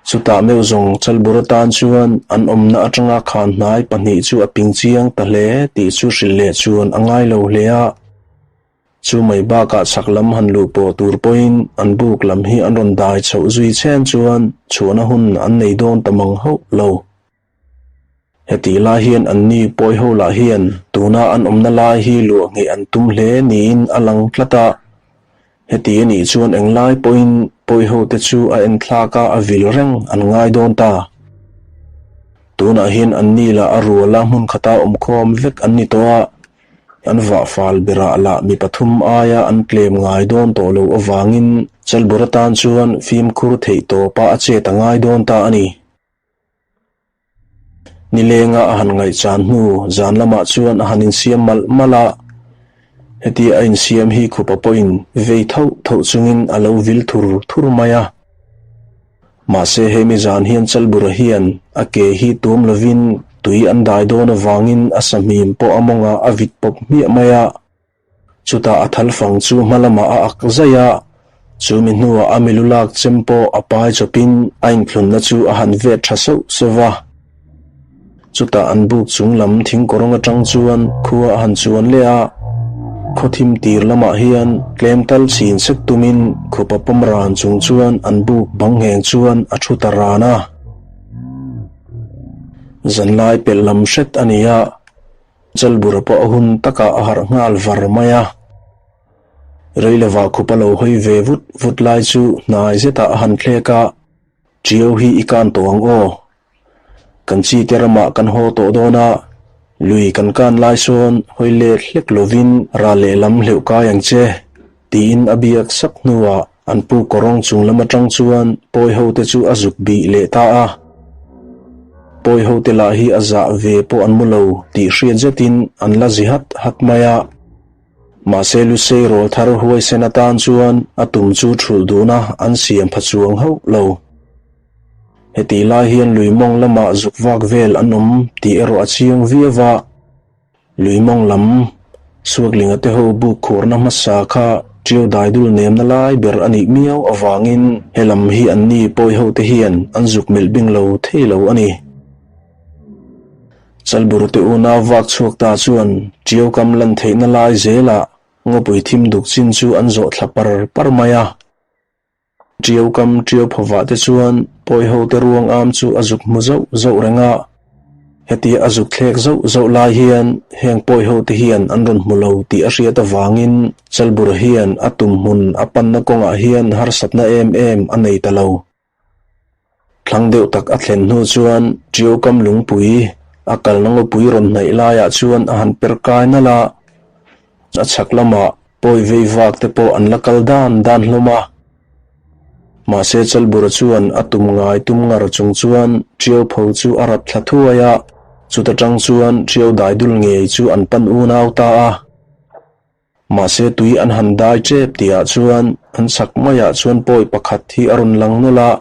Chutah meuh zawng Chalbur atan chuan an awmna atanga khan hnai pahnih chu a ping chiang ta hle tih chu hrilh leh chuan a ngai lo hle a. Chu mai bakah chhak lam han luh pawh tur pawhin an buk lam hi an rawn dai chhoh zui chhen chuan chhuahna hun an nei dawn ta mang hauh lo. Hetih lai hian anni pawi ho lah hian tuna an awmna lai hi luah ngheh an tum hle niin a lang tlat a. Heti a nih chuan englai pawhin pawi ho te chu a enthlak a a vil reng an ngai dawn ta. Tunah hian anni lah a ruala hmun khata awmkhawm vek an ni tawh a. An vah fal berah lah mi pathum aia an tlem ngai dawn tawh loh avangin Chalbur atan chuan fimkhur theih tawpa a chet a ngai dawn ta a ni. Nilenga a han ngaihchan hnu zan lamah chuan a han insiam malh malh a, hetia a insiam hi khupa pawhin vei thauh thauh chungin a lo vil thur thur mai a. Mahse hemi zan hian Chalbura hian a ke hi tuam lovin tui an dai dawn avangin a sahmim pawh a mawngah a vit pawp hmiah mai a. Chutah a thal fang chu hma lamah a ak zaih a, chumi hnuah a milu lak chem pawh a pai chawpin a inthlunna chu a han vet tha sauh sauh va. Chutah an buk chung lam thing kawrawng atang chuan khua a han chuan leh a, khaw thim tir lamah hian tlem tal chhin sek tumin khupa pawm ran chung chuan an buk bang ngheng chuan a thu ta ran a. Zanlai pelh lam hret a ni a, Chalbura pawh a hun takah a harh nghal var mai a. Reilovah khupa lo hawi ve vut vut lai chu hnai zetah a han thlek a, Ṭiau hi i kan tawh ang aw. Kan chi te ramah kan haw tawh dawn a, lui kan kan lai sawn hawi let hlek lovin ral lehlam hleuh kai ang che, tiin a biak sak hnuah an pu kawrawng chung lam atang chuan pawi ho te chu a zuk bih leh ta a. Pawi ho te lah hi a zah ve pawh an mu lo tih hriat zetin an la zi hat hat mai a. Mahse Lusei rawlthar huaisen atan chuan a tum chu thulh duhna an siam pha chuang hauh lo. Hetih lai hian lui mawng lamah zuk vak vel an awm tih erawh a chiang viau a. Lui mawng lam Suaklinga te ho buk khurna hmasa kha Ṭiau daidul nemna lai ber a nih miau avangin he lam hi anni pawi ho te hian an zuk melh bing lo thei lo a ni. Chalbur te unau vak chhuak ta chuan Ṭiau kam lan theihna lai zelah ngawpui thim duk chin chu an zawh thla par par mai a. Ṭiau kam ṭiau phawvah te chuan pawi ho te ruang am chu a zuk hmu zauh zauh reng a. Hetia a zuk thlek zauh zauh lai hian heng pawi ho te hian an rawn hmu lo tih a hriat avangin Chalbura hian a tum hmun a panna kawngah hian harsatna em em a nei ta lo. Thlang deuh tak a thlen hnu chuan Ṭiau kam lungpui a kalna ngawpui rawn hnaih laiah chuan a han per kai nalh a, a chhak lamah Pawi vei vak te pawh an la kal dan dan hlawm a. Mahse Chalbura chuan a tum ngai tum ngar chung chuan Ṭiau pho chu a rap thla thuai a, chuta tang chuan Ṭiau dai dul ngei chu an pan unau ta a. Mahse tui an han dai ṭep tihah chuan an chhak maiah chuan pawi pakhat hi a rawn lang nawlh a.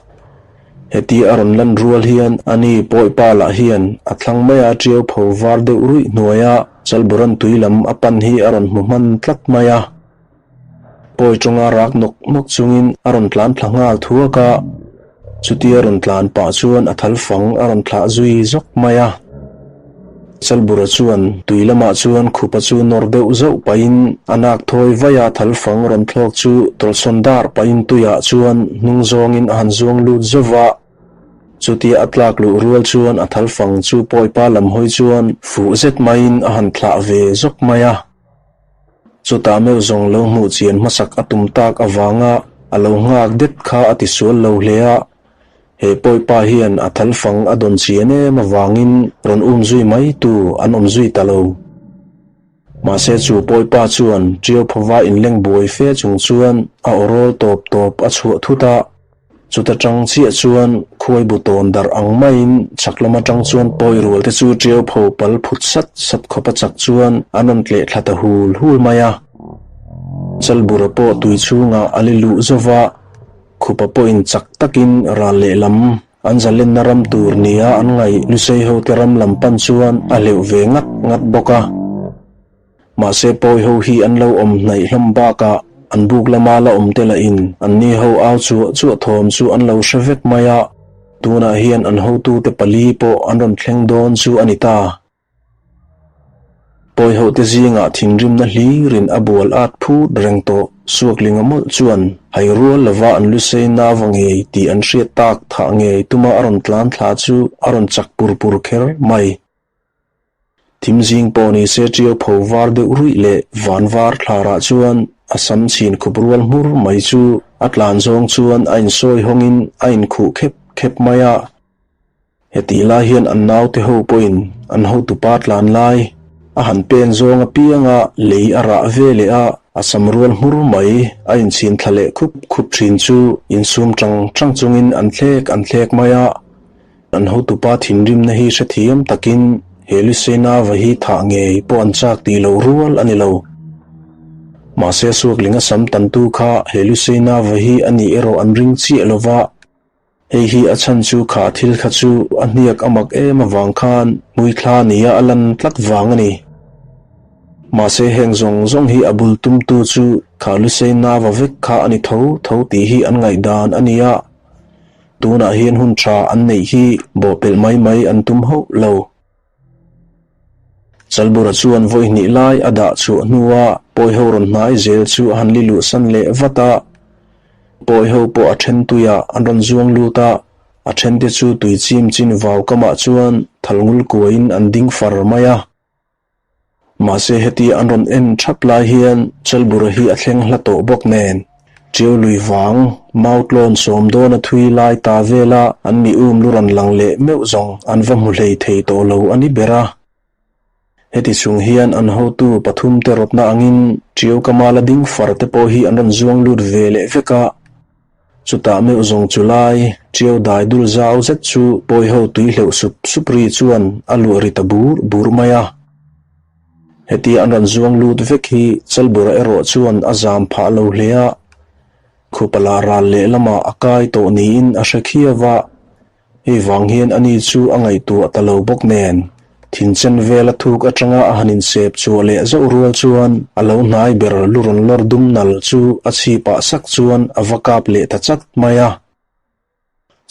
Heti a rawn lan rual hian ani pawi pa lah hian a thlang maia ṭiau pho var deuh ruih hnuaia Chalburan tui lam a pan hi a rawn hmu hman tlat mai a. Pawi ṭawnga rak nawk nawk chungin a rawn tlan thla nghal thuak a, chutia rawn tlan pah chuan a thal fang a rawn thlah zui zawk mai a. Chalbura chuan tui lamah chuan khupa chu nawr deuh zauh pahin a nak thawi vaih a, thal fang rawn thlawk chu tawlhsawn dar pahin tuiah chuan hnung zawngin a han zuang lut zauh va. Chutia a tlak luh rual chuan a thal fang chu pawipa lam hawi chuan fuh zet maiin a han thlah ve zawk mai a. Chutah meuh zawng lo hmuh chian hmasak a tum tak avanga a lo nghak det kha a tisual lo hle a, he pawipa hian a thal fang a dawn chian em avangin rawn um zui mai tu an awm zui ta lo. Mahse chu pawipa chuan Ṭiau phawva inleng buai fe chung chuan a aw rawl tawp tawp a chhuah thut a. Chuta tang chiah chuan khuai bu tawn darh ang maiin chhak lam atang chuan pawi rual te chu ṭiau pho pal phut sat sat khawp a chak chuan an rawn tleh thla ta hul hul mai a. Chalbura pawh tui chhungah a li luh zo va, khupa pawhin chak takin ral lehlam an zalenna ram tur nia an ngaih Lusei hote ram lam pan chuan a hleuh ve ngat ngat bawk a. Mahse pawi ho hi an lo awm hnaih hlawm bakah an buk lama la awm te lahin an ni ho au chuah chuah thawm chu an lo hre vek mai a, tunah hian an hotute pali pawh an rawn thleng dawn chu a ni ta. Pawi ho te zingah thinrimna hlirin a bual at phut reng tawh Suaklinga mawlh chuan hai rual lova an lusei nava ngei tih an hriat tak thah ngei tuma a rawn tlan thla chu a rawn chak pur pur kher mai. Thim zing pawh ni se ṭiau pho var deuh ruih leh van var thlarah chuan a sam chhin khup rual hmur mai chu a tlan zawng chuan a insawi hawngin a inkhuh khep khep mai a. Hetih lai hian an naute ho pawhin an hotupa tlan lai a han pen zawng apianga lei a rah ve leh a, a sam rual hmur mai a inchhin thla leh khup khup thin chu insum tang tang chungin an thlek an thlek mai a. An hotupa thinrimna hi hrethiam takin he Lusenava hi thah ngei pawh an chak tih loh rual a ni lo. Mahse Suaklinga sam tantu kha he Lusenava hi a nih erawh an ring chiah lo va, hei hi a chhan chu kha thil kha chu a hniak a mak em avang khan hmuithla nia a lan tlat vang a ni. Mahse heng zawng zawng hi a bul tumtu chu kha Lusenava vek kha a ni tho tho tih hi an ngaihdan a ni a. Tunah hian hun tha an neih hi bawhpelh mai mai an tum hauh lo. Chalbura chuan vawi hnih lai a dah chhuah hnua pawiho rawn hnai zel chu a han li luhsan leh vat a. Pawiho pawh a then tuiah an rawn zuang lut a, a thente chu tui chim chin vau kamah chuan thal ngul kuaiin an ding far mai a. Mahse heti an rawn en thap lai hian Chalbura hi a thleng hla tawh bawk nen, Ṭiau lui vang, mau tlawn sawm dawn a thui lai ta vela an mi um lu rawn lang leh meuh zawng an va hmu hlei thei tawh lo a ni ber a. Heti chung hian an hotu pathum te rawtna angin Ṭiau Kamala ding far te pawh hi an rawn zuang lut ve leh vek a. Chutah meuh zawng chu lai, ṭiau dai dul zau zet chu pawiho tui hleuh sup sup ri chuan a luah ri ta bur bur mai a. Hetia an rawn zuang lut vek hi Chalbura erawh chuan a zam phah lo hle a, Khupala ral lehlamah a kai tawh niin a hre khiau a. Hei vang hian ani chu a ngaihtuah ta lo bawk nen, thinchen vel a thuk atanga a han insep chhuah leh zauh rual chuan a lo hnai ber lu rawn lawr dum nal chu a chhipah sak chuan a va kap leh ta chat mai a.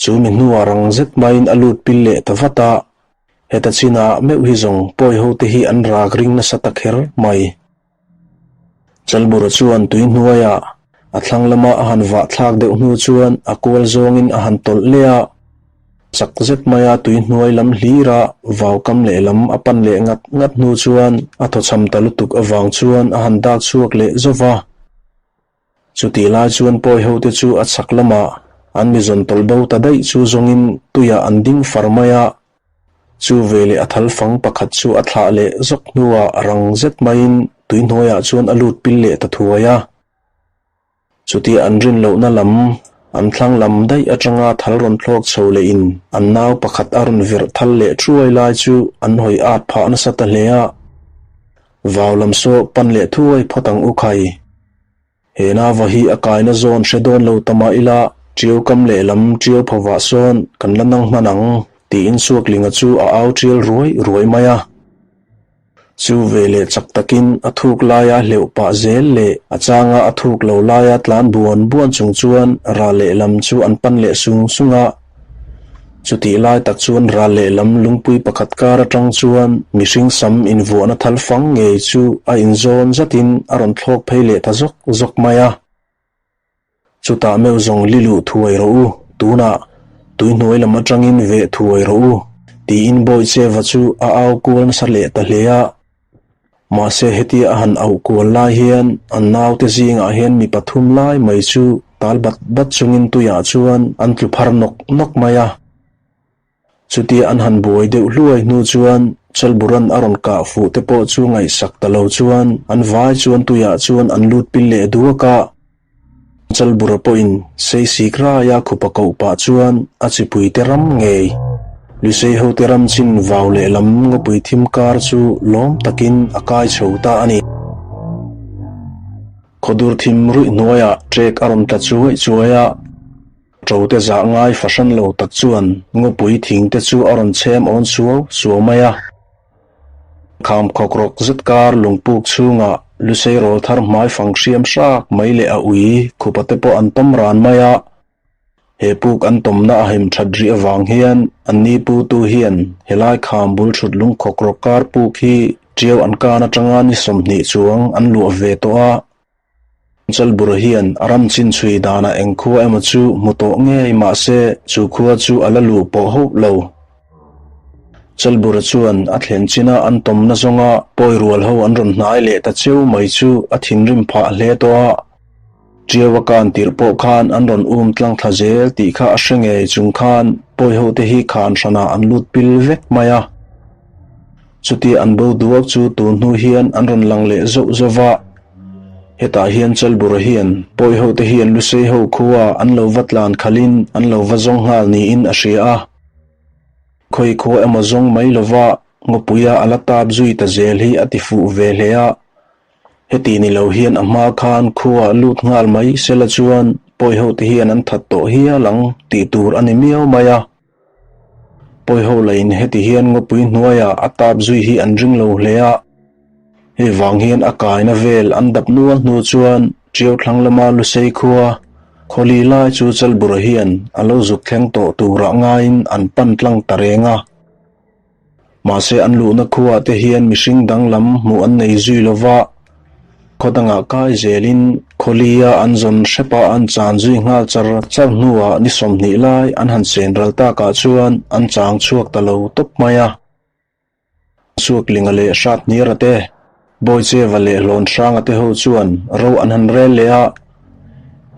Chu mi hnuah rang zet maiin a lut pil leh ta vat a, heta chinah meuh hi zawng pawi ho te hi an rak ring nasa ta kher mai. Chalbura chuan tui hnuaiah a thlang lama a han vah thlak deuh hnu chuan a kual zawngin a han tawlh leh a, chak zet maia tui hnuai lam hlira vau kam lehlam a pan leh ngat ngat hnu chuan a thawchham ta lutuk avang chuan a han dak chhuak leh zauh va. Chutih lai chuan pawi hote chu a chhak lamah an mi zawn tawlh bo ta daih chu zawngin tuiah an ding far mai a. Chu veleh a thal fang pakhat chu a thlah leh zawk hnuah rang zet maiin tui hnuaiah chuan a lut pil leh ta thuai a. Chutia an rin lohna lam, an thlang lam daih atanga thal rawn thlawk chho lehin an nau pakhat a rawn verh thal leh thuai lai chu an hawi at phah nasa ta hle a. Vau lam saw pan leh thuai phawt ang u khai. He nava hi a kaina zawn hre dawn lo ta mah ila, ṭiau kam lehlam ṭiau phovah sawn kan la nang hman ang, tiin Suaklinga chu a au ṭial ruai ruai mai a. Chu veleh chak takin a thuk laia hleuh pah zel leh a changa a thuk lo laia tlan buan buan chung chuan ral lehlam chu an pan leh sung sung a. Chutih lai tak chuan ral lehlam lungpui pakhat kar atang chuan mihring sam invuahna thal fang ngei chu a inzawn zatin a rawn thlawk phei leh ta zawk zawk mai a. Chutah meuh zawng li luh thuai rawh u, tunah tuihnuai lam atangin veh thuai rawh u, tiin Bawicheva chu a au kual nasa leh ta hle a. Mahse hetia a han auh kual lai hian an naute zingah hian mi pathum lai mai chu tal bat bat chungin tuiah chuan an tlu phar nawk nawk mai a. Chutia an han buai deuh hluai hnu chuan Chalburan a rawn kah fuh te pawh chu ngaihsak ta lo chuan an vai chuan tuiah chuan an lut pil leh duak a. Chalbura pawhin Seisik raia khupa koh pah chuan a chipuite ram ngei, Lusei hote ram chin vau lehlam ngawpui thim kar chu lawm takin a kai chho ta a ni. Khawdur thim ruih hnuaiah ṭek a rawn tla chuai chuai a, ṭote zah ngai fahran lo tak chuan ngawpui thing te chu a rawn chhem awn suau suau mai a. Kham khawk rawk zet kar lungpuk chhungah Lusei rawl thar hmai fang hriam hrak mai leh a ui khupa te pawh an tawm ran mai a. He puk an tawmna a hem that rih avang hian an ni putu hian helai kham bul thut lung khawk rawk kar puk hi tiau an kan atanga ni 20 chuang an luah ve tawh a. Chalbura hian a ram chin chhui danah eng khua emaw chu hmu tawh ngei mah se chu khua chu a la luh pawh hauh lo. Chalbura chuan a thlen china an tawmna zawnga pawi rual ho an rawn hnai leh ta cheu mai chu a thinrim phah hle tawh a. Ṭiaua kan tirh pawh khan an rawn um tlang thla zel tih kha a hre ngei chung khan pawi ho te hi khan hranah an lut pil vek mai a. Chutia an bo duak chu tun hnu hian an rawn lang leh zauh zauh va. Hetah hian Chalbura hian pawi hote hian Lusei ho khua an lo va tlan khalhin an lo va zawng nghal niin a hria a. Khawi khua emaw zawng mai lova ngawpuia a la tap zui ta zel hi a ti fuh ve hle a. Heti ni lo hian a hma khan khua lut nghal mai sela chuan pawi hote hian an that tawh hial ang tih tur a ni miau mai a. Pawiho lain heti hian ngawpui hnuaiah a tap zui hi an ring lo hle a, hei vang hian a kaina vel an dap nual hnu chuan Ṭiau thlang lama Lusei khua khawli lai chu Chalbura hian a lo zuk thleng tawh turah ngaiin an pan tlang ta reng a. Mahse an luhna khuaah te hian mihring danglam hmuh an nei zui lo va, khaw dangah kai zelin khawlia an zawn hrepa an chan zui nghal char char hnuah ni 20 lai an han chen ral takah chuan an chang chhuak ta lo tawp mai a. Suaklinga leh Hrathnira te, Bawicheva leh Hlawnhranga te ho chuan ro an han rel leh a,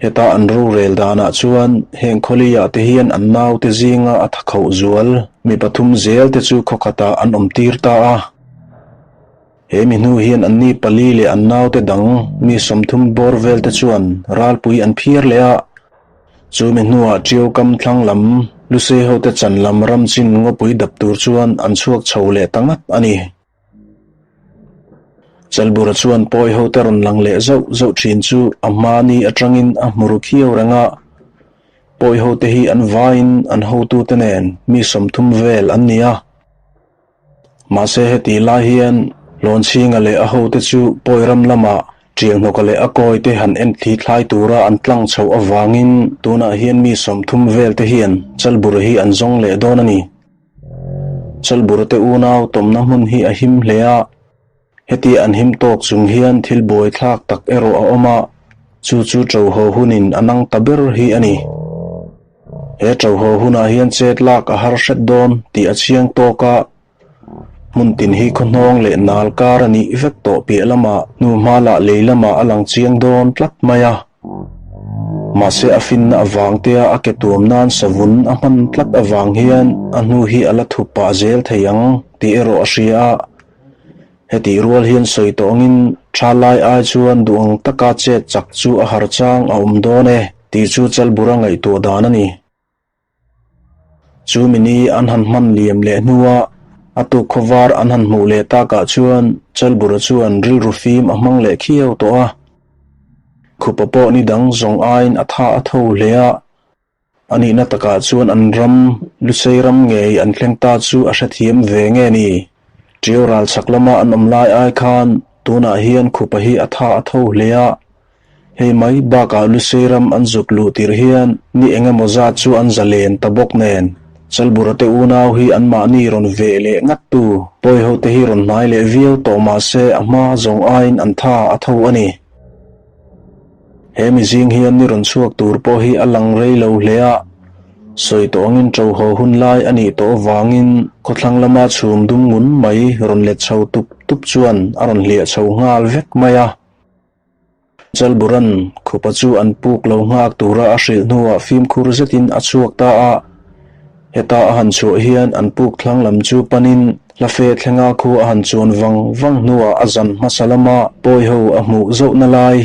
heta an rorel danah chuan heng khawliah te hian an naute zinga a thakhoh zual mi pathum zel te chu khaw khatah an awm tir ta a. He mi hnu hian anni pali leh an naute dang mi 30 bawr vel te chuan ralpui an phiar leh a, chu mi hnuah Ṭiau kam thlang lam Lusei hote chan lam ram chin ngawpui dap tur chuan an chhuak chho leh ta ngat a ni. Chalbura chuan pawi ho te rawn lang leh zauh zauh thin chu a hma ni atangin a hmu ru khiau reng a. Pawi ho te hi an vaiin an hotute nen mi 30 vel an ni a. Mahse heti lai hian Hlawnchhinga leh a hote chu pawi ram lamah Ṭianghnawka leh a kawite han en thli thlai tura an tlang chhoh avangin tunah hian mi 30 vel te hian Chalbura hi an zawng leh dawn a ni. Chalbura te unau tawmna hmun hi a him hle a, heti an him tawk chung hian thil buaithlak tak erawh a awm a, chu chu ṭoho hunin a nang ta ber hi a ni. He ṭoho hunah hian chet lak a har hret dawn tih a chiang tawk a, hmun tin hi khawhnawng leh nal kar a nih vek tawh piah lamah hnuhma lah lei lamah a lang chiang dawn tlat mai a. Mahse a finna avang tea a ke tuam nan savun a hman tlat avang hian a hnu hi a la thup pah zel thei ang tih erawh a hria a. Hetih rual hian sawi tawh angin tha lai ai chuan duh ang taka chet chak chu a har chang a awm dawn e tih chu Chalbura ngaihtuah dan a ni. Chu mini an han hman liam leh hnua a tuk khawvar an han hmuh leh takah chuan Chalbura chuan rilru fim a hmang leh khiau tawh a. Khupa pawh ni dang zawng aiin a tha a tho hle a. A nihna takah chuan an ram, Lusei ram ngei an thleng ta chu a hrethiam ve nge ni? Ṭiau ral chhak lama an awm lai ai khan tunah hian Khupa hi a tha a tho hle a. Hei mai bakah Lusei ram an zuk luh tirh hian ni eng emaw zat chu an zalen ta bawk nen, Chalbura te unau hi anmahni rawn veh leh ngat tu pawi ho te hi rawn hnai leh viau tawh mah se a hma zawng aiin an tha a tho a ni. He mizing hian ni rawn chhuak tur pawh hi a lang rei lo hle a, sawi tawh angin ṭo haw hun lai a nih tawh avangin khawthlang lama chhum dum ngun mai rawn let chho tup tup chuan a rawn hliah chho nghal vek mai a. Chalburan khupa chu an puk lo nghak tura a hrilh hnuah fimkhur zetin a chhuak ta a. Heta a han chhuah hian an puk thlang lam chu panin hlafe thlenga khu a han chuan vang vang hnuah a zan hmasa lama pawiho a hmuh zohna lai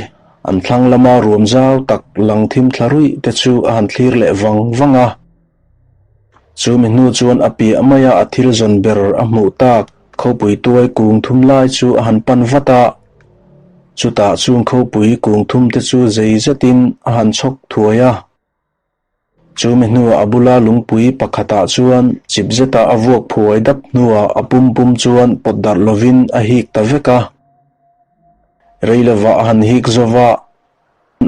an thlang lama ruam zau tak lang thim thla ruih te chu a han thlir leh vang vang a. Chumi hnu chuan a piah maia a thil zawn ber a hmuh tak khawpui tuai kung thum lai chu a han pan vat a. Chutah chung khawpui kung thum te chu zei zetin a han chhawk thuai a. Chumi hnuah a bula lungpui pakhatah chuan chip zeta a vuak phuai dap hnuah a pum pum chuan pawt darh lovin a hik ta vek a. Rei lovah a han hik zova.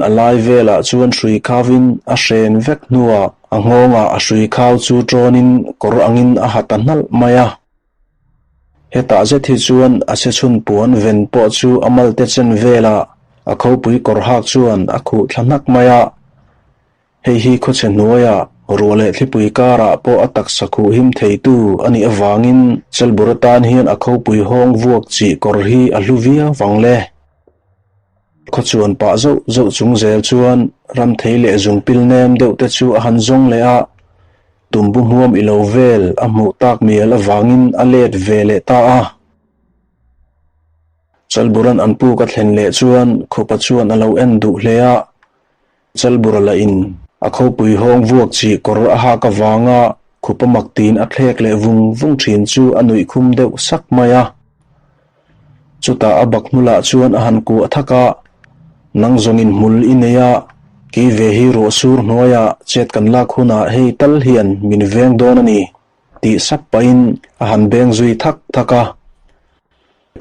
A lai velah chuan hrui khauvin a hren vek hnuah a nghawngah a hrui khau chu tawnin kawr angin a ha ta hnalh mai a. Hetah zet hi chuan a che chhun puan ven pawh chu a malte chen velah a khopui kawr hak chuan a khuh thla hnak mai a. Hei hi khawchhe hnuaiah ruah leh thlipui karah pawh a taksa khuh him theitu a nih avangin Chelbur atan hian a khopui hawng vuak chih kawr hi a hlu viau vang le. Khawchuan pah zauh zauh chung zel chuan ramthei leh zungpil nem deuh te chu a han zawng leh a, tumbu hmuam i lo vel a hmuh tak mial avangin a let ve leh ta a. Chalburan an puk a thlen leh chuan khupa chuan a lo en duh hle a, Chalbura lah in a khawpui hawng vuak chih kawr a hak avanga khupa mak tiin a thlek leh vung vung thin chu a nuih khum deuh sak mai a. Chutah a bak hmulah chuan a han kuah thak a, Nang zawngin hmul i nei a, kei ve hi ruah sur hnuaiah chet kan lak hunah hei tal hian min veng dawn a ni, tih sap pahin a han beng zui thak thak a.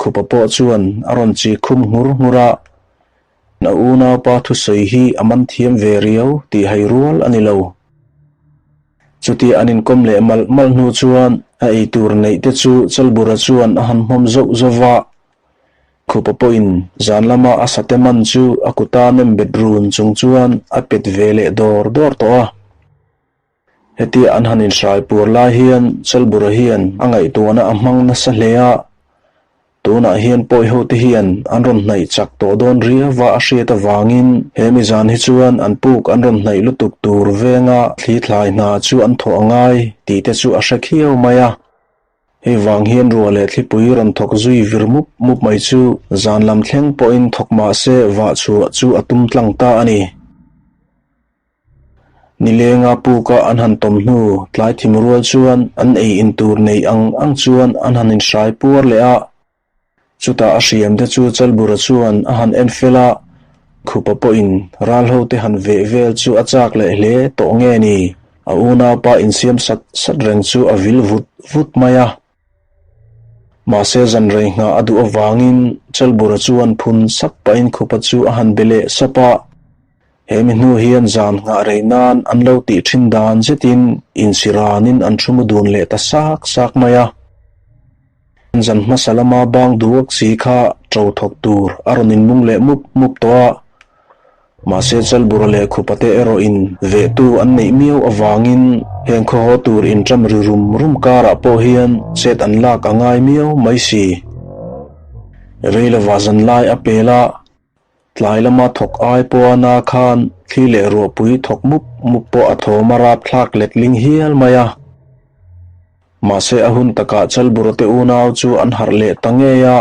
Khupa pawh chuan a rawn chi khum nghur nghur a, A unaupa thusawi hi a man thiam ve riau tih hai rual a ni lo. Chutia an inkawm leh malh malh hnu chuan a eitur neih te chu Chalbura chuan a han hmawm zauh zauh va. Khupa pawhin zan lama a sate man chu a kuta nem bet run chung chuan a pet ve leh dawr dawr tawh a. Hetia an han inhrai pur lai hian Chalbura hian a ngaihtuahna a hmang nasa hle a. Tunah hian pawi ho te hian an rawn hnaih chak tawh dawn riauva a hriat avangin he mi zan hi chuan an puk an rawn hnaih lutuk tur venga thli thlai hna chu an thawh a ngai tih te chu a hre khiau mai a. Hei vang hian ruah leh thlipui rawn thawk zui vir mup mup mai chu zan lam thleng pawhin thawk mah se vah chhuah chu a tum tlang ta a ni. Nilenga puka an han tawm hnu tlai thim rual chuan an ei in tur nei ang ang chuan an han inhrai puar leh a. Chutah a hriam te chu Chalbura chuan a han en fel a, Khupa pawhin ral ho te han veh vel chu a chak leh hle tawh nge ni? A unaupa insiam sat sat reng chu a vil vut vut mai a. Mahse zan rei nghah a duh avangin Chalbura chuan phun sap pahin Khupa chu a han be leh sap a. He mi hnu hian zan nghah rei nan an lo tih thin dan zetin insiranin an thu mu dun leh ta sak sak mai a. Zan hmasa lama bang duak si kha ṭo thawk tur a rawn inmung leh mup mup tawh a. Mahse Chalbura leh Khupate erawhin vehtu an neih miau avangin heng khaw haw tur inṭam ri rum rum karah pawh hian chet an lak a ngai miau mai si. Rei lova zan lai a pel a, Tlai lama thawk ai pawha na khan thli leh ruahpui thawk mup mup pawh a thawm a rap thlak letling hial mai a. Mahse a hun takah Chalburate unau chu an harh leh ta ngei a,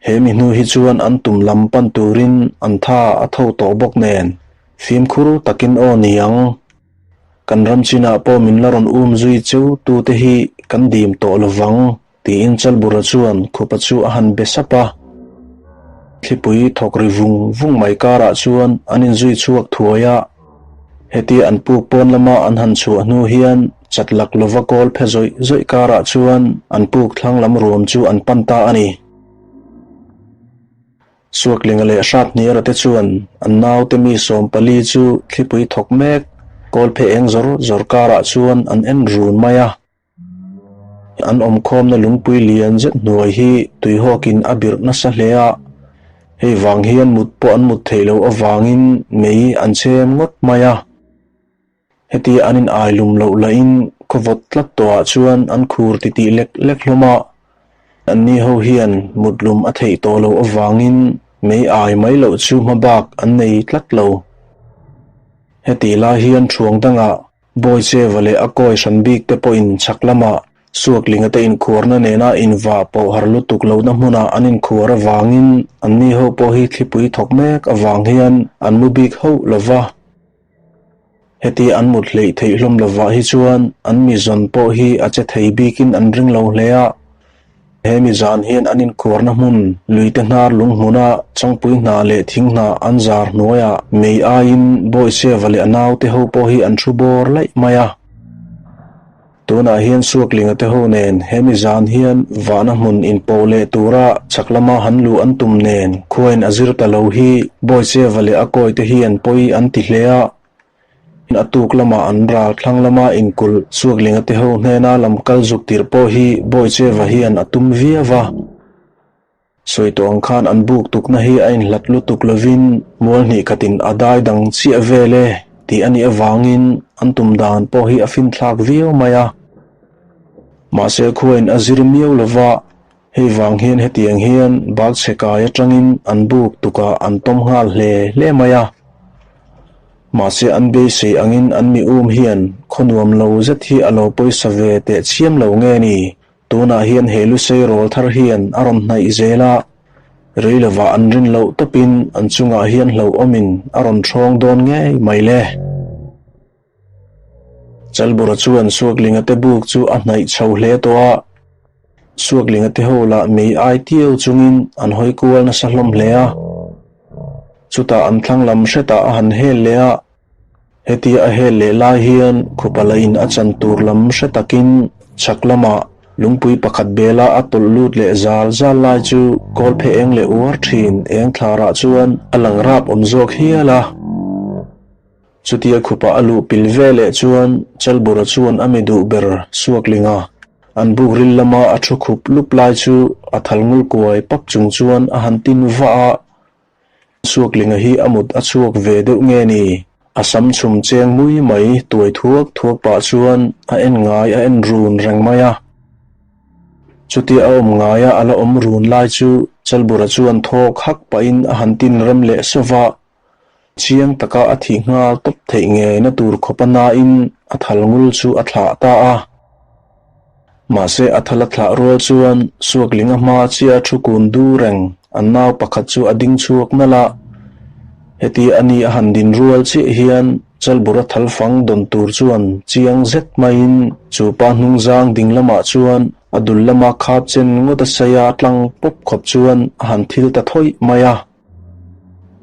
he mi hnu hi chuan an tum lam pan turin an tha a tho tawh bawk nen fimkhur takin aw ni ang. Kan ram chinah pawh min la rawn um zui cheu tute hi kan dim tawh lovang. Tiin Chalbura chuan khupa chu a han be sap a. Thlipui thawk ri vung vung mai karah chuan an inzui chhuak thuai a. Hetia an puk pawn lama an han chhuah hnu hian chat lak lova kawl phe zawih zawih karah chuan an puk thlang lam ruam chu an pan ta a ni. Suaklinga leh Hrathniara te chuan an naute mi 14 chu thlipui thawk mek kawl phe eng zawr zawr karah chuan an en run mai a. An awmkhawmna lungpui lian zet hnuai hi tuihawkin a birh nasa hle a, hei vang hian mut pawh an mut theih loh avangin mei an chhem ngawt mai a. Hetia an in ai lum loh lahin khaw vawt tlat tawhah chuan an khur titih lek lek hlawm a, anni ho hian mut lum a theih tawh loh avangin mei ai mai loh chu hmabak an nei tlat lo. Hetih lai hian thuang dangah Bawicheva leh a kawi hran bik te pawhin chhak lamah Suaklinga te inkhuarna nena invah pawh har lutuk lohna hmunah an inkhuar avangin anni ho pawh hi thlipui thawk mek avang hian an mu bik hauh lo va. Heti an mut hleih theih hlawm lovah hi chuan an mi zawn pawh hi a che thei bikin an ring lo hle a. He mi zan hian an inkhuarna hmun luite hnar lung hmuna changpui hna leh thing hna an zar hnuaiah mei aiin Bawicheva leh a naute ho pawh hi an thu bawr laih mai a. Tunah hian Suaklinga te ho nen he mi zan hian vahna hmun inpawh leh tura chhak lama han luh an tum nen khuain a zir ta lo hi Bawicheva leh a kawite hian pawi an ti hle a. A tuk lamah an ral thlang lama inkulh Suaklinga te ho hnena lam kal zuk tirh pawh hi Bawicheva hian a tum viau a. Sawi tawh ang khan an buk tukna hi a inhlat lutuk lovin mual hnih khatin a dai dang chiah vel e tih a nih avangin an tum dan pawh hi a finthlak viau mai a. Mahse khuain a zir miau lova hei vang hian hetiang hian bak chhe kai atangin an buk tukah an tawm nghal hle hle mai a. Mahse an beisei angin an mi um hian khaw nuam lo zet hi a lo pawisa ve teh chiam lo nge ni? Tunah hian he lusei rawl thar hian a rawn hnaih zel a, rei lovah an rin loh tawpin an chungah hian hlauhawmin a rawn ṭhawng dawn ngei mai le. Chalbura chuan Suaklinga te buk chu a hnaih chho hle tawh a, Suaklinga te ho lah mei ai tiu chungin an hawi kual nasa hlawm hle a. Chutah an thlang lam hretah a han hel leh a, hetia a hel leh lai hian Khupala in a chan tur lam hre takin chhak lamah lungpui pakhat bela a tawlh lut leh zal zal lai chu kawl phe eng leh uar thin eng thlarah chuan a lang rap awm zawk hial a. Chutia khupa a luh pil ve leh chuan Chalbura chuan a mi duh ber Suaklinga an buk ril lama a thu khup lup lai chu a thal ngul kuai pap chung chuan a han tin vah a. Suaklinga hi a mut a chhuak ve deuh nge ni? A sam chhum cheng mui mai tuai thuak thuak pah chuan a en ngai a en run reng mai a. Chutia a awm ngaia a la awm run lai chu Chalbura chuan thawk hak pahin a han tin rem leh sawva a. Chiang taka a thih nghal tawp theih ngeina tur khawpa nain a thal ngul chu a thlah ta a. Mahse a thal a thlah rual chuan Suaklinga hma chiah a thu kun du reng an nau pakhat chu a ding chhuak nalh a. Heti a ni a han din rual chiah hian Chalbura thal fang dawn tur chuan chiang zet maiin chu pa hnungzang ding lamah chuan. A dul lama khap chen ngawt a sawi a tlang pawp khawp chuan a han thil ta thawih mai a.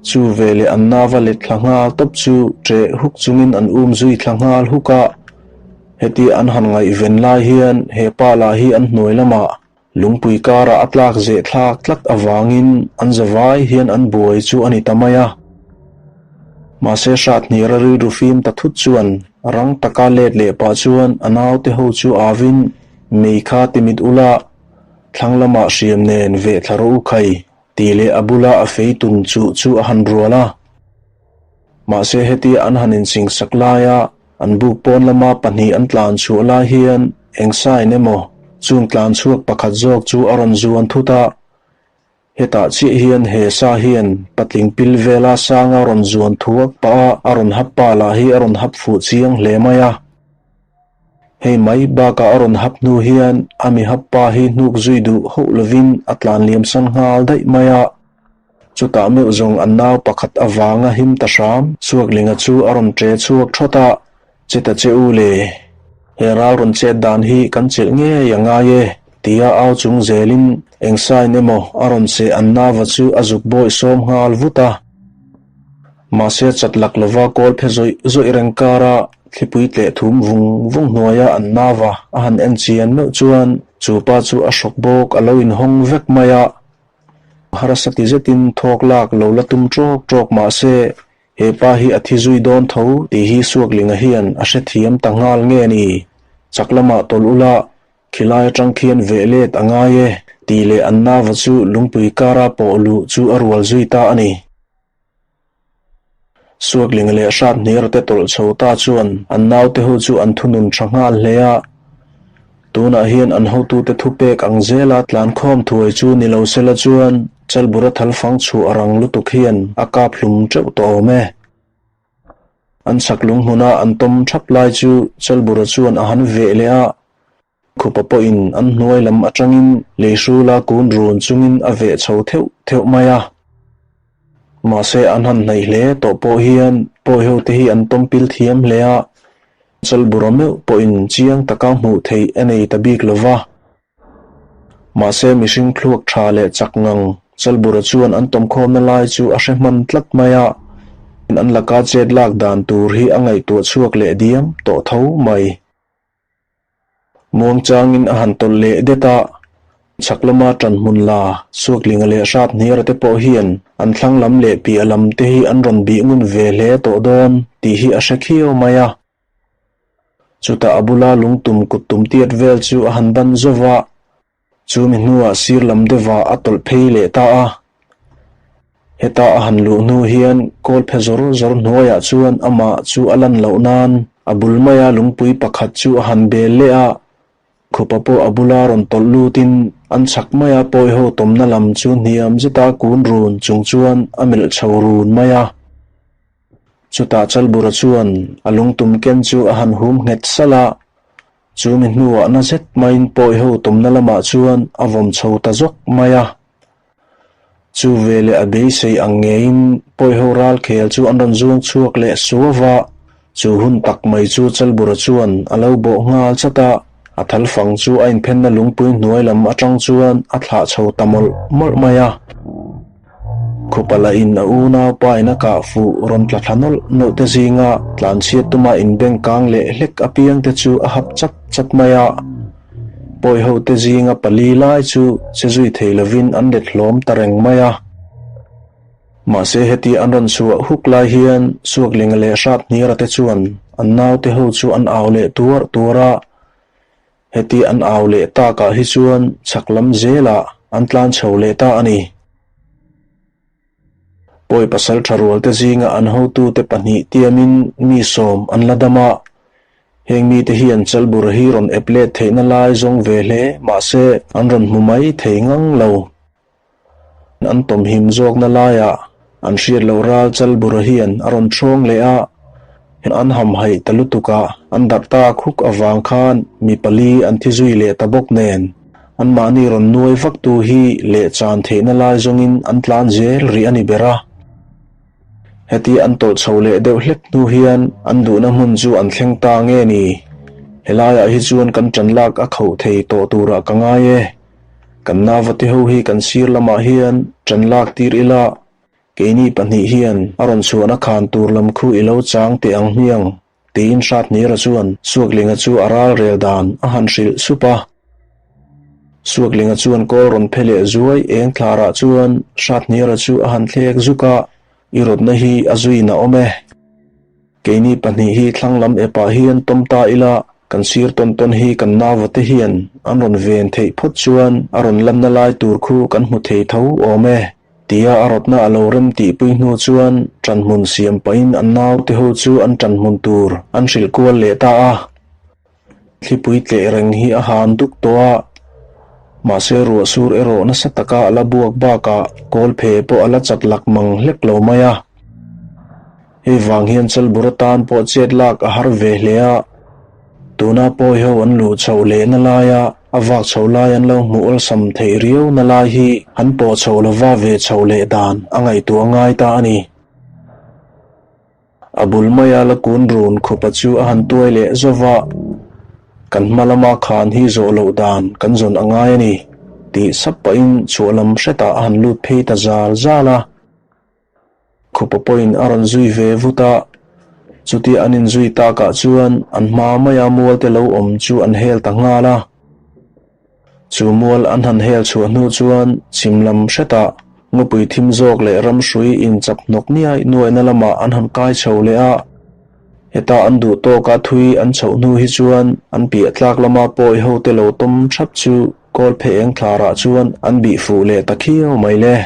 Chu veleh an nava let thla nghal tawp chu ṭeh huk chungin an um zui thla nghal huk a. Heti an han ngaihven lai hian he pa lah hi an hnuai lamah lungpui karah a tlak zeh thlak tlat avangin an zavai hian an buai chu a ni ta mai a. Mahse Hrathniara rilru fim ta thut chuan rang taka let leh pah chuan a naute ho chu avin mei kha timit ula thlang lamah hriam nen veh thla rawh u khai tih leh a bula a fei tum chuh chu a han rual a. Mahse hetia an han insingsak laia an buk pawn lama pahnih an tlan chhuah lai hian eng sign emaw chung tlan chhuak pakhat zawk chu a rawn zuan thut a. Hetah chiah hian he sa hian patling pil vela sanga rawn zuan thuak pah a a rawn hap pa lah hi a rawn hap fuh chiang hle mai a. Hei mai bakah a rawn hap hnu hian a mi hap pa hi hnuk zui duh hauh lovin a tlan liam san nghal daih mai a. Chutah meuh zawng an nau pakhat avanga him ta hram Suaklinga chu a rawn ṭe chhuak ṭhawt a, Che ta che u le, he ral rawn chet dan hi kan chelh ngei a ngai e, tia au chung zelin eng sign emaw a rawn seh an nava chu a zuk bawih sawm nghal vut a. Mahse chat lak lova kawl phe zawih zawih reng kara thlipui tleh thum vung vung hnuaia an nava a han en chian meuh chuan chu pa chu a hrawk bawk a lo inhawng vek mai a. Harsa ti zetin thawk lak lo la tum tawk tawk mahse he pa hi a thi zui dawn tho tih hi Suaklinga hian a hrethiam ta nghal nge ni? Chak lamah tawlh ula Khilai atang khian veh let a ngai e tih leh an nava chu lungpui kara pawh luh chu a rual zui ta a ni. Suakling leh hrat hniar te tawlh chho ta chuan an naute ho chu an thunun tha nghal hle a. Tunah hian an hotute thupek ang zela tlankhawm thuai chu ni lo sela chuan Chalbura thalfang chhuah rang lutuk hian a kap hlum teuh tawh awm e. An chak lung hmuna an tawm thap lai chu Chalbura chuan a han veh leh a. Khupa pawhin an hnuai lam atangin leihrula kun run chungin a veh chho theuh theuh mai a. Mahse an han hnaih hle tawh pawh hian pawi ho te hi an tawm pil thiam hle a, Chalbura meuh pawhin chiang taka hmuh theih a nei ta bik lo va. Mahse mihring thluak tha leh chak ngang Chalbura chuan an tawmkhawmna lai chu a hre hman tlat mai a, an laka chet lak dan tur hi a ngaihtuah chhuak leh diam tawh tho mai. Muangchangin a han tawlh leh det a, chhak lama ṭan hmun la Suaklinga leh Hrathniara te pawh hian an thlang lam leh piah lam te hi an rawn bih ngun ve hle tawh dawn tih hi a hre khiau mai a. Chutah a bula lungtum kut tum tiat vel chu a han ban zauh va, Chumi hnuah sir lam deuhah a tawlh phei leh ta a. Heta a han luh hnu hian kawl phe zawr zawr hnuaiah chuan amah chu a lan loh nan a bul maia lungpui pakhat chu a han bel leh a. Khupa pawh a bula rawn tawlh lutin an chhak maia pawiho tawmna lam chu hniam zeta kun run chung chuan a melh chho run mai a. Chutah Chalbura chuan a lungtum ken chu a han hum nghet salh a. Chumi hnuah na zet maiin pawi ho tumna lamah chuan a vawm chho ta zawk mai a. Chu veleh a beisei ang ngeiin pawi ho ral khel chu an rawn zuang chhuak leh suau a, chu hun tak mai chu Chalbura chuan a lo bawh nghal chat a, a thal fang chu a inphenna lungpui hnuai lam atang chuan a thlah chho ta mawlh mawlh mai a. Khupa lahin a unaupa in a kah fuh rawn tla thla nawlh nawlh te zinga tlanchhiat tuma inbeng kang leh hlek apiang te chu a hap chat chat mai a. Pawi ho te zinga pali lai chu che zui thei lovin an let hlawm ta reng mai a. Mahse heti an rawn chhuah huk lai hian Suaklinga leh Hrathniara te chuan an naute ho chu an au leh tuar tuar a. Heti an au leh takah hi chuan chhak lam zelah an tlan chho leh ta a ni. Pawi pasal tha rualte zinga an hotute pahnih tiamin mi sawm an la dam a, heng mite hian Chalbura hi rawn ep let theihna lai zawng ve hle mahse an rawn hmu mai thei ngang lo. An tawmhim zawkna laiah an hriat loh ral Chalbura hian a rawn ṭhawng leh a, an hamhaih ta lutuk a, an darh tak huk avang khan mi pali an thi zui leh ta bawk nen, anmahni rawn nuai vaktu hi leh chan theihna lai zawngin an tlan zel rih a ni ber a. Heti an tawlh chho leh deuh hlek hnu hian an duhna hmun chu an thleng ta nge ni? Helaiah hi chuan kan ṭan lak a khauh thei tawh turah ka ngai e. Kan navate ho hi kan sir lamah hian ṭan lak tir ila, keini pahnih hian a rawn chhuahna khan tur lam khu i lo chang teh ang hmiang, tiin Hrathnira chuan Suaklinga chu a ral rel dan a han hrilh sup a. Suaklinga chuan kawl rawn phe leh zuai eng thlarah chuan Hrathnira chu a han thlek zuk a, I rawtna hi a zuin a awm e. Keini pahnih hi thlang lam epah hian tawm ta ila, kan sir tawn tawn hi kan nauvate hian an rawn ven theih phawt chuan a rawn lanna lai tur khu kan hmu thei tho awm e, tia a rawtna a lo rem tihpui hnu chuan ṭanhmun siam pahin an naute ho chu an ṭanhmun tur an hrilh kual leh ta a. Thlipui tleh reng hi a han duk tawh a, mahse ruah sur erawh nasa taka a la buak bakah kawl phe pawh a la chat lak mang hlek lo mai a. Hei vang hian Chalbur atan pawh chet lak a har ve hle a, tuna pawi ho an luh chhoh lehna laia a vak chho lai an lo hmuh awlsam theih riau na lai hi an pawh chho lova ve chhoh leh dan a ngaihtuah ngai ta a ni. A bul maia la kun run khupa chu a han tuai leh zawv a, Kan hma lama khan hi zawh loh dan kan zawn a ngai a ni, tih sap pahin chhuah lam hretah a han lut phei ta zal zal a. Khupa pawhin a rawn zui ve vut a, chutia an inzui takah chuan an hma maia mual te lo awm chu an hel ta nghal a. Chu mual an han hel chhuah hnu chuan chhim lam hretah ngawpui thim zawk leh ramhrui inchap hnawk niai nuaina lamah an han kai chho leh a. Heta an duh tawka thui an chhoh hnu hi chuan an piah tlak lama pawi hote lo tawm thap chu kawl phe eng thlarah chuan an bih fuh leh ta khiau mai le.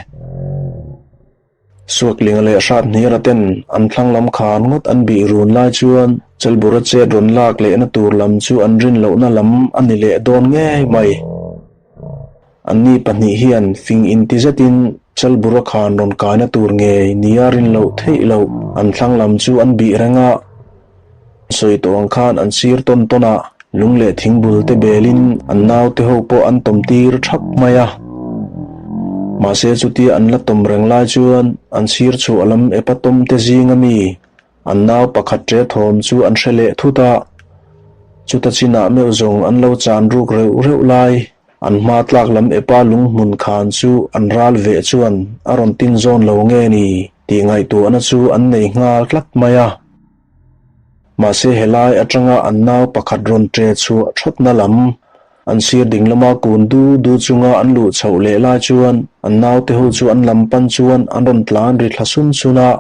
Suaklinga leh Hrathnira ten an thlang lam khan ngawt an bih run lai chuan Chalbura chet rawn lak lehna tur lam chu an rin lohna lam a ni leh dawn ngei mai. Anni pahnih hian fing inti zetin Chalbura khan rawn kaina tur ngei nia rin loh theih loh an thlang lam chu an bih reng a. Sawi tawh ang khan an sir tawn tawn a, lung leh thingbul te belin an naute ho pawh an tawm tir thap mai a. Mahse chutia an la tawm reng lai chuan an sir chhuah lam epa tawm te zinga mi an nau pakhat ṭe thawm chu an hre leh thut a. Chuta chinah meuh zawng an lo chan ruk reuh reuh lai an hma tlak lam epa lung hmun khan chu an ral veh chuan a rawn tin zawn lo nge ni tih ngaihtuahna chu an nei nghal tlat mai a. Mahse helai atanga an nau pakhat rawn ṭe chhuah ṭhawtna lam an sir ding lama kun du du chunga an luh chhoh leh lai chuan an naute ho chu an lam pan chuan an rawn tlan ri thla sun sun a.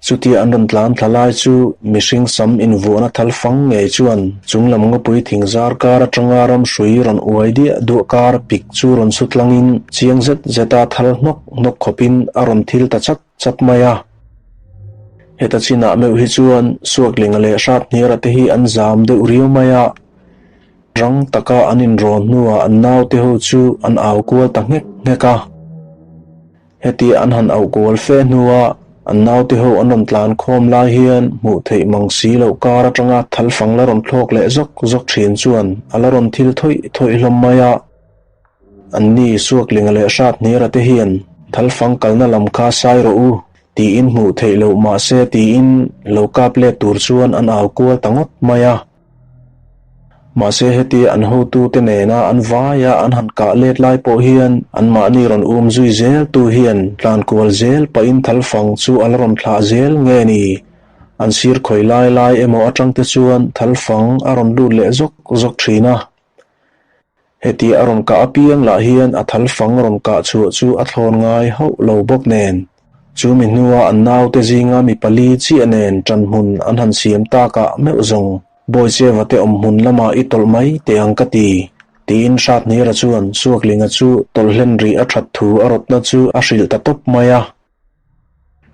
Chutia an rawn tlan thla lai chu mihring sam invuahna thal fang ngei chuan chung lam ngawpui thing zar kar atanga ram hrui rawn uai diah duah kar pik chu rawn su tlangin chiang zet zeta thal hnawk hnawk khawpin a rawn thil ta chat chat mai a. Heta chinah meuh hi chuan Suaklinga leh Hrathniara te hi an zam deuh riau mai a, rang taka an inrawn hnuah an naute ho chu an au kual ta nghek nghek a. Hetia an han auh kual fe hnua an naute ho an rawn tlan khawm lai hian hmuh theih mang si loh kar atanga thalfang la rawn thlawk leh zawk zawk thin chuan a la rawn thil thawih thawih hlawm mai a. Anni Suaklinga leh Hrathnira te hian thalfang kalna lam kha sai rawh u tiin hmuh theih loh mahse tiin lo kap let tur chuan an au kual ta ngawt mai a. Mahse heti an hotute nena an vaia an han kah let lai pawh hian anmahni rawn um zui zel tu hian tlan kual zel pahin thalfang chu a la rawn thlah zel nge ni? An sir khawi lai lai emaw atangte chuan thalfang a rawn lut leh zawk zawk thin a. Heti a rawn kah apiang lah hian a thal fang rawn kah chhuah chu a thlawn ngai hauh lo bawk nen, chu mi hnua an naute zinga mi pali chiah nen ṭan hmun an han siam takah meuh zawng Bawicheva te awm hmun lamah i tawlh mai teh ang ka ti, tiin Hrathnira chuan Suaklinga chu tawlh hlen rih a ṭhat thu a rawtna chu a hrilh ta tawp mai a.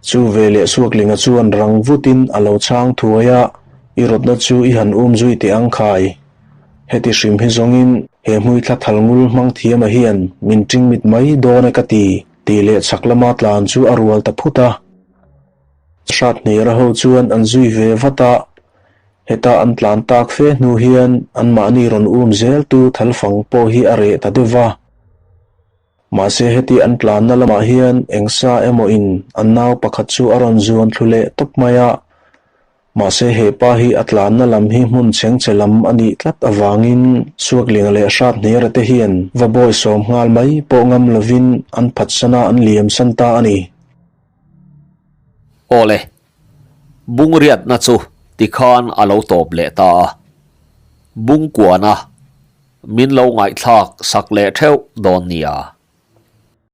Chu veleh Suaklinga chuan rang vutin a lo chhang thuai a, I rawtna chu i han um zui teh ang khai. Heti hrim hi zawngin he hmuithla thal ngul hmang thiama hian min ṭing mit mai dawn e ka ti, tih leh chhak lama tlan chu a rual ta phut a. Hrathnira ho chuan an zui ve vat a, heta an tlan tak fe hnu hian anmahni rawn um zeltu thalfang pawh hi a reh ta deuh va. Mahse heti an tlanna lamah hian eng sa emaw in an nau pakhat chu a rawn zuan thlu leh tawp mai a. Mahse he pa hi a tlanna lam hi hmun chhengchhe lam a nih tlat avangin Suaklinga leh Hrathnera te hian va bawisawm nghal mai pawh ngam lovin an phatsan a an liamsan ta a ni. Awle, bungriatna chu tikhan a lo tawp leh ta a, bungkuana min lo ngaihthlak sak leh theuh dawn nia.